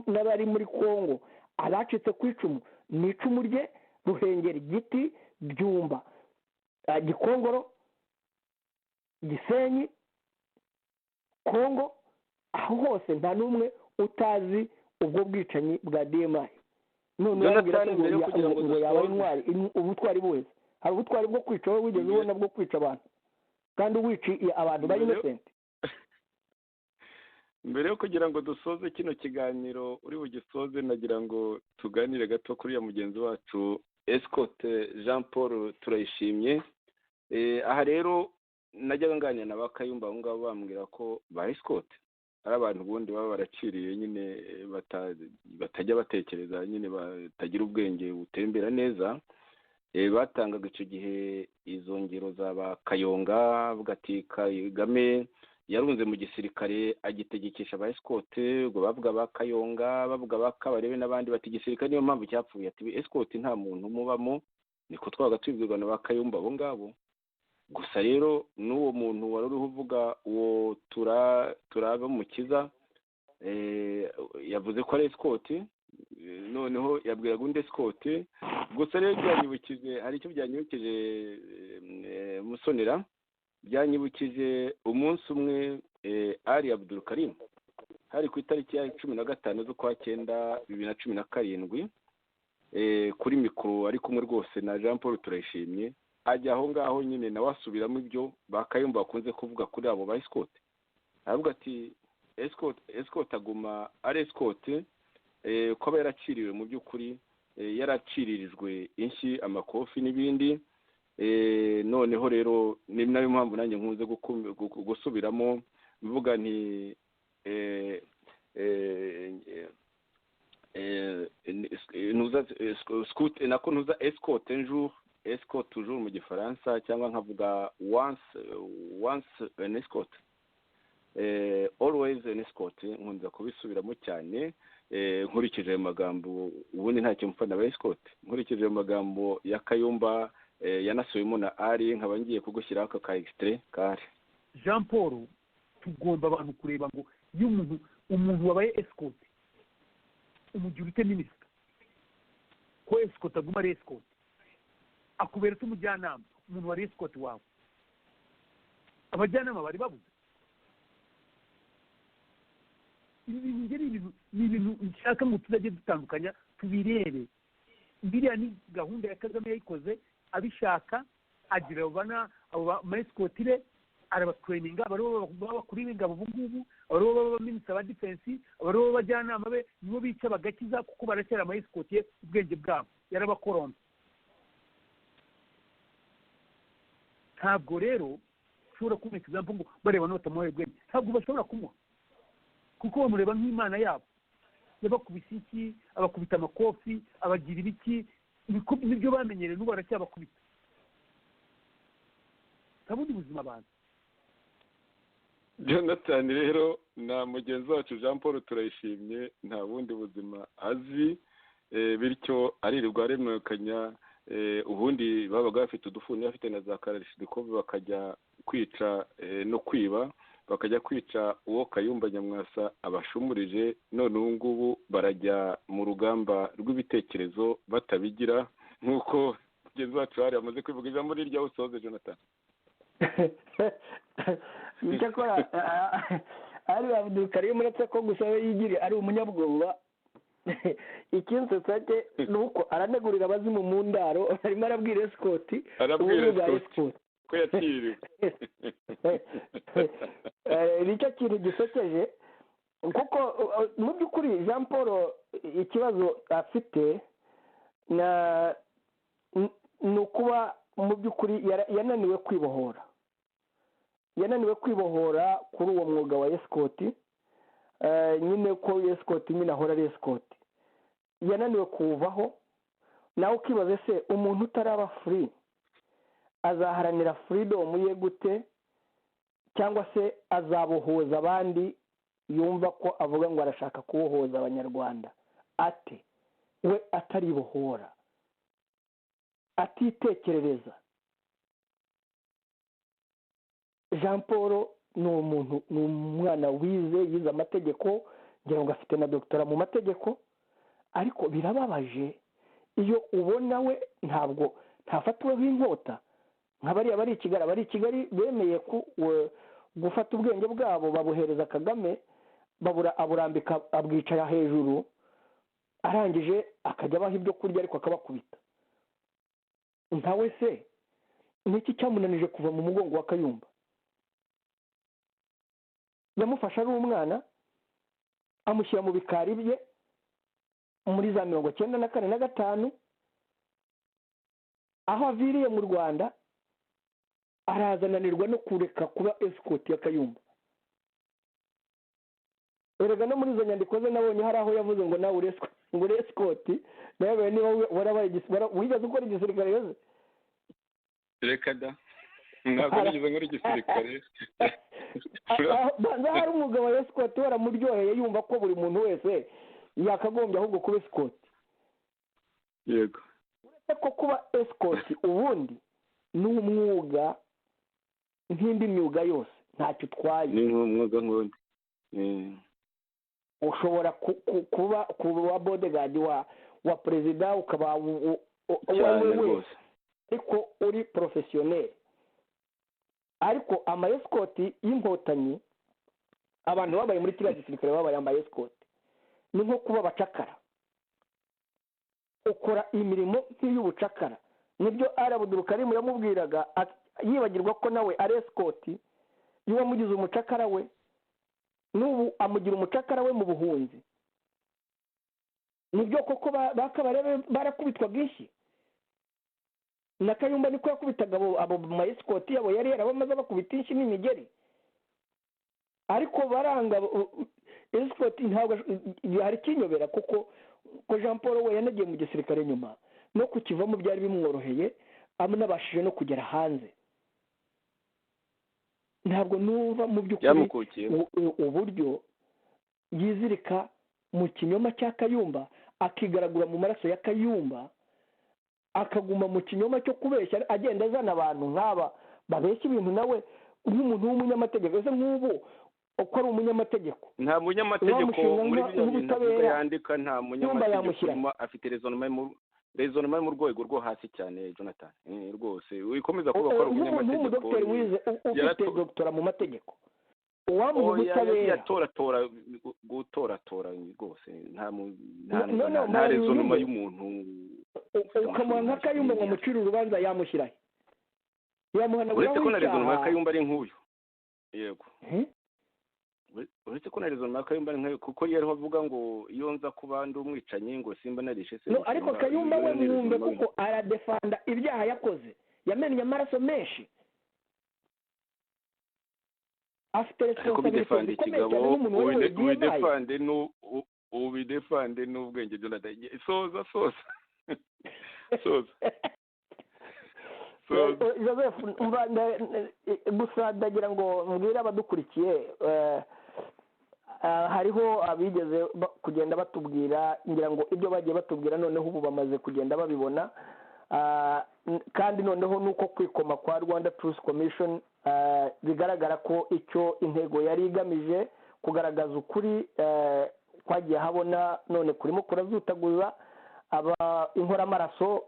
n'abari muri Kongo, abacitse ku icumu ni icumu rye: Ruhengeri, Giti, Byumba, Gikongoro, Gisenyi, Kongo, aho hose nta n'umwe utazi ubwo bwicanyi bwa DMI. None urabwira Jonathan, ko ngo mbere yo kugira ngo ngo yaba dusoze intwari? Ubutwari buheze? Hari ubutwari bwo kwica wowe wigeze ubona bwo kwica abantu, kandi wica abantu bari innocent? Mbere yo kugira ngo dusoze kino kiganiro, uri bugisoze, nagira ngo tuganire gato kuri ya mugenzi wacu Escote Jean Paul Turayishimye. Aha rero najyaga nganira na ba Kayumba aho ngaho, bambwira ko ba Escote Ari abantu ubundi baba baraciriye nyine, batajya batekereza nyine, batagira ubwenge butembera neza. Batangaga icyo gihe izo ngero za ba Kayonga, avuga ati Kagame yarunze mu gisirikare agitegekesha ba escorte. Ubwo bavuga ba Kayonga, bavuga ba Kabarebe n'abandi, bati igisirikare niyo mpamvu cyapfuye, ati escorte nta muntu umubamo. Niko twabaga tubibwirwa na ba Kayumba abo ngabo. Gusa rero n'uwo muntu wari uriho uvuga, uwo turaba mukiza, yavuze ko ari escorte, noneho yabwiraga undi escorte. Gusa rero byanyibukije, hari icyo byanyibukije, Musonera, byanyibukije umunsi umwe Ali Abdul Karim, hari ku itariki ya 15 z'ukwa 9 2017, kuri mikoro ari kumwe rwose na Jean Paul Turayishimye, ajya aho ngaho nyine nawe asubiramo ibyo ba Kayumba bakunze kuvuga kuri abo ba escorte. Aravuga ati escorte aguma ari escorte, ko aba yaraciriwe mu by'ukuri, yaraciririjwe inshyi, amakofi n'ibindi. Noneho rero ni nayo mpamvu nanjye nkunze gusubiramo mvuga nti ntuza scout nako ntuza escorte un jour, escorte toujours mu Gifaransa, cyangwa nkavuga once an escort, always an escort. Nkunze kubisubiramo cyane nkurikije ayo magambo. Ubundi ntacyo mpfa na ba escort, nkurikije ayo magambo ya Kayumba, yanasubiyemo na Ari. Nkaba ngiye kugushyiraho aka ka extrait kari. Jean Paul, tugomba abantu kureba ngo iyo umuntu wabaye escort umugira ute minisita, ko escort aguma ari escort, akubera ute umujyanama umuntu wari escort wawe? Abajyanama bari babuze. Ibi bintu njye ni ibintu nshaka ngo tuzajye dutandukanya, tubirebe. Biriya ni gahunda ya Kagame, yayikoze abishaka, agira abo bana, abo ba escort be, arabatraininga, abaribo baba bakuru b'ingabo ubu ngubu, abaribo baba abaminisita ba defense, abaribo b'abajyanama be, nibo bica bagakiza, kuko baracyari ama escort ye. Ubwenge bwabo yarabakoronze. Ntabwo rero ushobora kumuha example ngo bareba n'abatamuhaye ubwenge. Ntabwo bashobora kumuha, kuko bamureba nk'imana yabo. Yabakubise iki, abakubita amakofi, abagira ibiki, nibyo bamenyereye, n'ubu baracyabakubita. Nta bundi buzima abantu. Jonathan rero na mugenzi wacu Jean Paul Turayishimye nta bundi buzima azi, bityo aririrwa aremekanya. Ubundi babaga bafite udufuni, bafite na za kalashnikov, bakajya kwica no kwiba, bakajya kwica uwo Kayumba Nyamwasa abashumurije. None ubu ngubu barajya mu rugamba rw'ibitekerezo batabigira, nk'uko mugenzi wacu hari amaze kwivuga. Ijambo ni iryawe usoze, Jonathan. Icyakora ari Abdul, uretse ko gusa we yigiriye ari umunyabwoba, ikinsetsa cye ni uko aranegurira abazimu mu ndaro. Arimo arabwira escort. Arabwira ububi bwa escort ko yatiriwe. Nicyo kintu gisekeje, kuko mu by'ukuri Jean Paul ikibazo afite ni ukuba mu by'ukuri yananiwe kwibohora, yananiwe kwibohora kuri uwo mwuga wa escort nyine, ko escort nyine ahora ari escort. Yananiwe kuwuvaho. Nawe ukibaza se, umuntu utaraba free azaharanira freedom ye gute, cyangwa se azabohoza abandi? Yumva ko avuga ngo arashaka kubohoza Abanyarwanda ate, we ataribohora, atitekerereza? Jean Paul ni umuntu, ni umwana wize, yize amategeko, ngira ngo afite na doctorat mu mategeko, ariko birababaje iyo ubona we ntabwo ntafatiweho inkota nka bariya bari i Kigali. Abari i Kigali bemeye gufata ubwenge bwabo babuhereza Kagame, babura aburambika, abwicara hejuru, arangije akajya abaha ibyo kurya ariko akabakubita. Ntawe se niki cyamunanije kuva mu mugongo wa Kayumba? Yamufashe ari umwana, amushyira mu bikari bye muri za 94 na 5. Aho aviriye mu Rwanda arazananirwa no kureka kuba escort ya Kayumba. Erega no muri izo nyandiko ze nabonye hari aho yavuze ngo nawe uri esikoti, nawe niba warabaye wigeze ukora igisirikare yoze? Reka da, ntabwo nigeze nkora igisirikare. Banza hari umwuga wa esikoti waramuryoheye, yumva ko buri muntu wese yakagombye ahubwo kuba esikoti. Yego, uretse ko kuba esikoti ubundi ni umwuga nk'indi myuga yose, ntacyo utwaye. Ni nk'umwuga nk'undi. Ushobora kuba bodyguard wa perezida, ukaba uwo ari we wese, ariko uri porofesiyoneri. Ariko ama esikoti y'inkotanyi, abantu babaye muri kiriya gisirikare babaye ama esikoti, ni nko kuba abacakara, ukora imirimo nk'iy'ubucakara. Nibyo Abdulkarim yamubwiraga, yibagirwa ko nawe ari esikoti y'uwamugize umucakara we, n'ubu amugira umucakara we mu buhunzi. Nibyo koko bakabarebe barakubitwa bwinshi, na Kayumba niko yakubitaga abo ma esikoti yabo, yari yarabamaze bakubita inshi n'imigeri, ariko baranga esikoti. Ntabwo hari kinyobera, kuko ko Jean Paul we yanagiye mu gisirikare nyuma, no kukivamo byari bimworoheye, amunabashije no kugera hanze. Ntabwo numva mu by'ukuri uburyo yizirika mu kinyoma cya Kayumba, akigaragura mu maraso ya Kayumba, akaguma mu kinyoma cyo kubeshya, agenda azana abantu nk'aba babeshya ibintu, nawe nk'umuntu w'umunyamategeko. Ese nk'ubu uko ari umunyamategeko? Nta munyamategeko muri biriya bintu yandika, nta munyamategeko afite rezonoma mu rwego rwo hasi cyane. Jonathan, rwose wikomeza kuba ko ari umunyamategeko, nk'umudokiteri wize ufite doctora mu mategeko, uwamuha ubutabera yatoratora gutoratora rwose, nta rezonoma y'umuntu. Ukamuha nka Kayumba ngo amucire urubanza, yamushyirahe? Yamuhanaguraho icyaha? Uretse ko na rezonoma ya Kayumba ari nk'uyu. Yego, uretse ko na rezonoma ya Kayumba ari nk'uyu, kuko yariho avuga ngo iyo nza kuba ndi umwicanyi ngo simba narishe se. No, ariko Kayumba we mwumve, kuko aradefanda ibyaha yakoze, yamennye amaraso menshi, afite responsabilité ikomeye cyane nk'umuntu wayoboye DMI. Ubidefande n'ubwenge, Jonathan. Soza soza soza. Joseph, gusa ndagira ngo mbwire abadukurikiye, hariho abigeze kugenda batubwira, ngira ngo ibyo bagiye batubwira noneho ubu bamaze kugenda babibona, kandi noneho nuko kwikoma kwa Rwanda Truth Commission bigaragara ko icyo intego yari igamije kugaragaza ukuri kwagiye habona, none kurimo kurazutaguza aba inkoramaraso,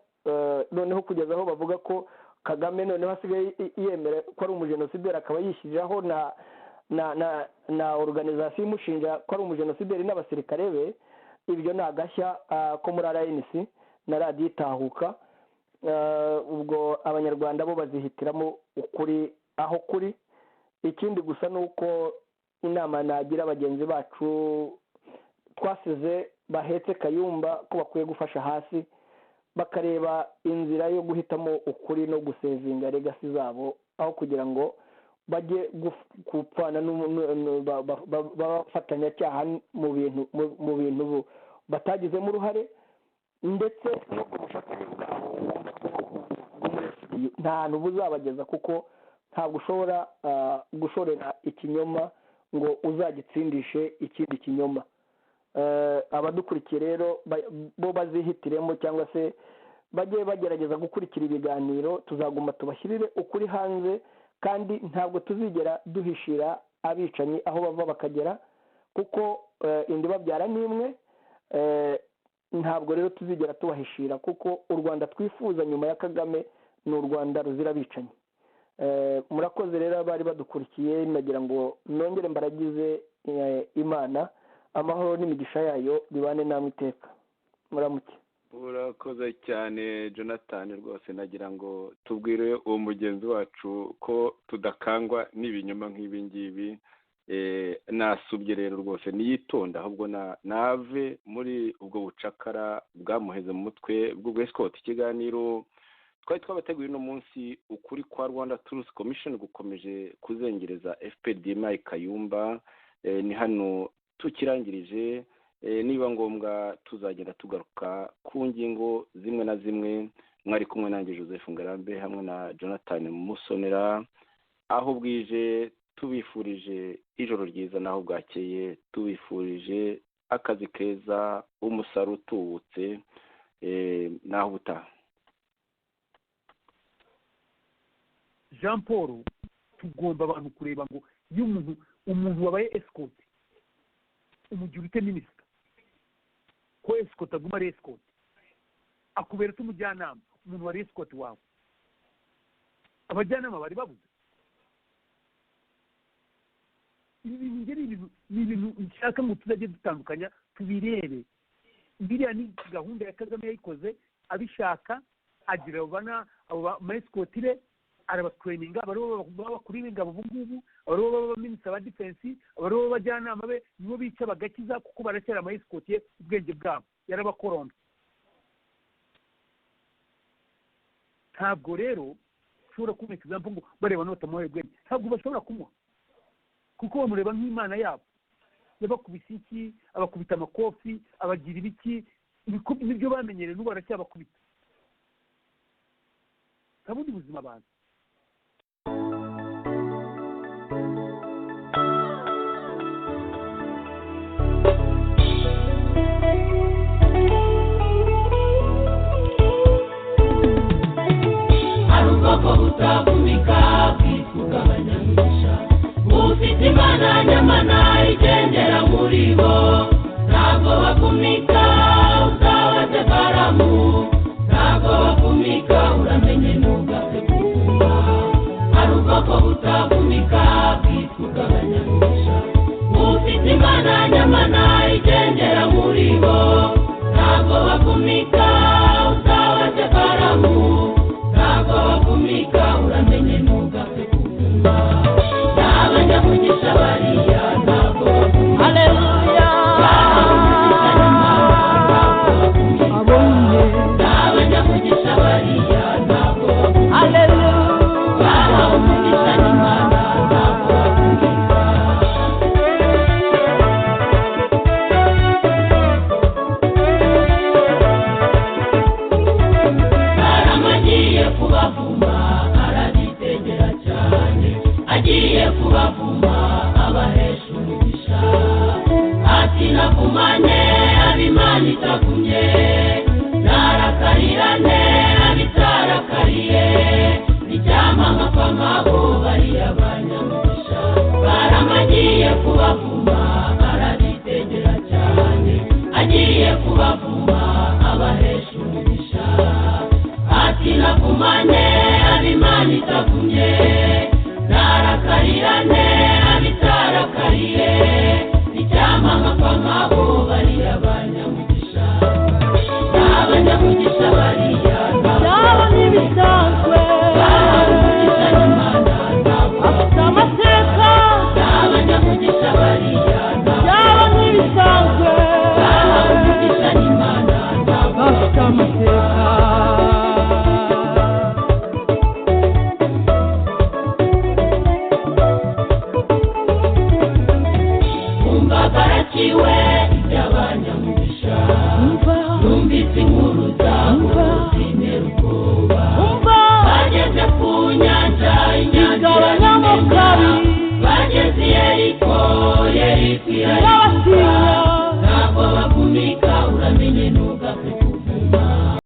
noneho kugeza aho bavuga ko Kagame noneho asigaye yemera ko ari umujenosideri, akaba yishyiriraho na na na na organisation imushinja ko ari umujenosideri n'abasirikare be. Ibyo ni agashya ko muri RNC na radiyo itahuka. Ubwo abanyarwanda bo bazihitiramo ukuri aho kuri. Ikindi gusa ni uko inama nagira bagenzi bacu twasize bahetse Kayumba, ko bakwiye gufasha hasi, bakareba inzira yo guhitamo ukuri no gusevinga legacy zabo, aho kugira ngo bajye gupfana bafatanyacyaha mu bintu batagizemo uruhare, ndetse no ku bufatanye bwabo nta hantu buzabageza, kuko ntabwo ushobora gushorera ikinyoma ngo uzagitsindishe ikindi kinyoma. Abadukurikiye rero bo bazihitiremo, cyangwa se bajye bagerageza gukurikira ibiganiro, tuzaguma tubashyirire ukuri hanze, kandi ntabwo tuzigera duhishira abicanyi aho bava bakagera, kuko indi babyara n'imwe. Ntabwo rero tuzigera tubahishira, kuko u Rwanda twifuza nyuma ya Kagame ni u Rwanda ruzira abicanyi. Murakoze rero abari badukurikiye, nagira ngo nongere mbaragize Imana, amahoro n'imigisha yayo bibane namwe iteka. Muramuke. Urakoze cyane Jonathan, rwose nagira ngo tubwire uwo mugenzi wacu ko tudakangwa n'ibinyoma nk'ibi ngibi. Nasubye rero rwose niyitonda, ahubwo nave muri ubwo bucakara bwamuheze mu mutwe bw'ubwesikoti. Ikiganiro twari twabateguye uno munsi, ukuri kwa Rwanda Truth Commission gukomeje kuzengereza FPR DMI Kayumba. Ni hano Tukirangirije, niba ngombwa tuzagenda tugaruka ku ngingo zimwe na zimwe. Mwari kumwe nanjye Joseph Ngarambe hamwe na Jonathan Musonera. Aho bwije tubifurije ijoro ryiza, naho bwakeye tubifurije akazi keza, umusaruro utubutse, naho ubutaha. Jean Paul, tugomba abantu kureba ngo iyo umuntu wabaye escort umugira ute minisita, ko escort aguma ari escort, akubera umujyanama. Umuntu wari escort wawe, abajyanama bari babuze. Ibi bintu ni ibintu nshaka ngo tuzajye dutandukanya tubirebe. Biriya ni gahunda ya Kagame yayikoze abishaka, agira abo ba escort be arabatraininga, abaribo bakuru b'ingabo ubu ngubu, abaribo b'abaminisita ba defense, abaribo b'abajyanama be, nibo bica bagakiza kuko baracyari ama escort ye, ubwenge bwabo yarabakoronda. Ntabwo rero ushobora kumuha example ngo bareba n'abatamuhaye ubwenge, ntabwo bashobora kumuha kuko bamureba nk'imana yabo. Yabakubise iki, abakubita amakofi, abagira ibiki, nibyo bamenyereye, n'ubu baracyabakubita. Nta bundi buzima abantu. Ubwoko butavumika bwitwa abanyamisha, ufite imana nyamana igendera muri bo, ntabwo bavumika uzabaze baramu, ntabwo bavumika uramenye ntugapfe kuvuma. Hari ubwoko butavumika bwitwa abanyamisha, ufite imana nyamana igendera muri bo, ntabwo bavumika uzabaze baramu, ntabwo bavumika uramenye ntugapfe kuvuma. Abanyamugisha bariya ntabwo bavumika. Haleluya. Abanyamugisha bariya ntabwo bavumika. Haleluya. Bahawe umugisha n'Imana ntabwo bavumika. Karama agiye kubavuma arabitegera cyane, agiye kubavuma abahesha umugisha. Ati navumane ab'Imana itavumye, narakarirane abitarakariye, icyampa nkapfa nk'abo bariya banyamugisha. Karama agiye kubavuma arabitegera cyane, agiye kubavuma abahesha umugisha. Ati navumane ab'Imana itavumye, narakarirane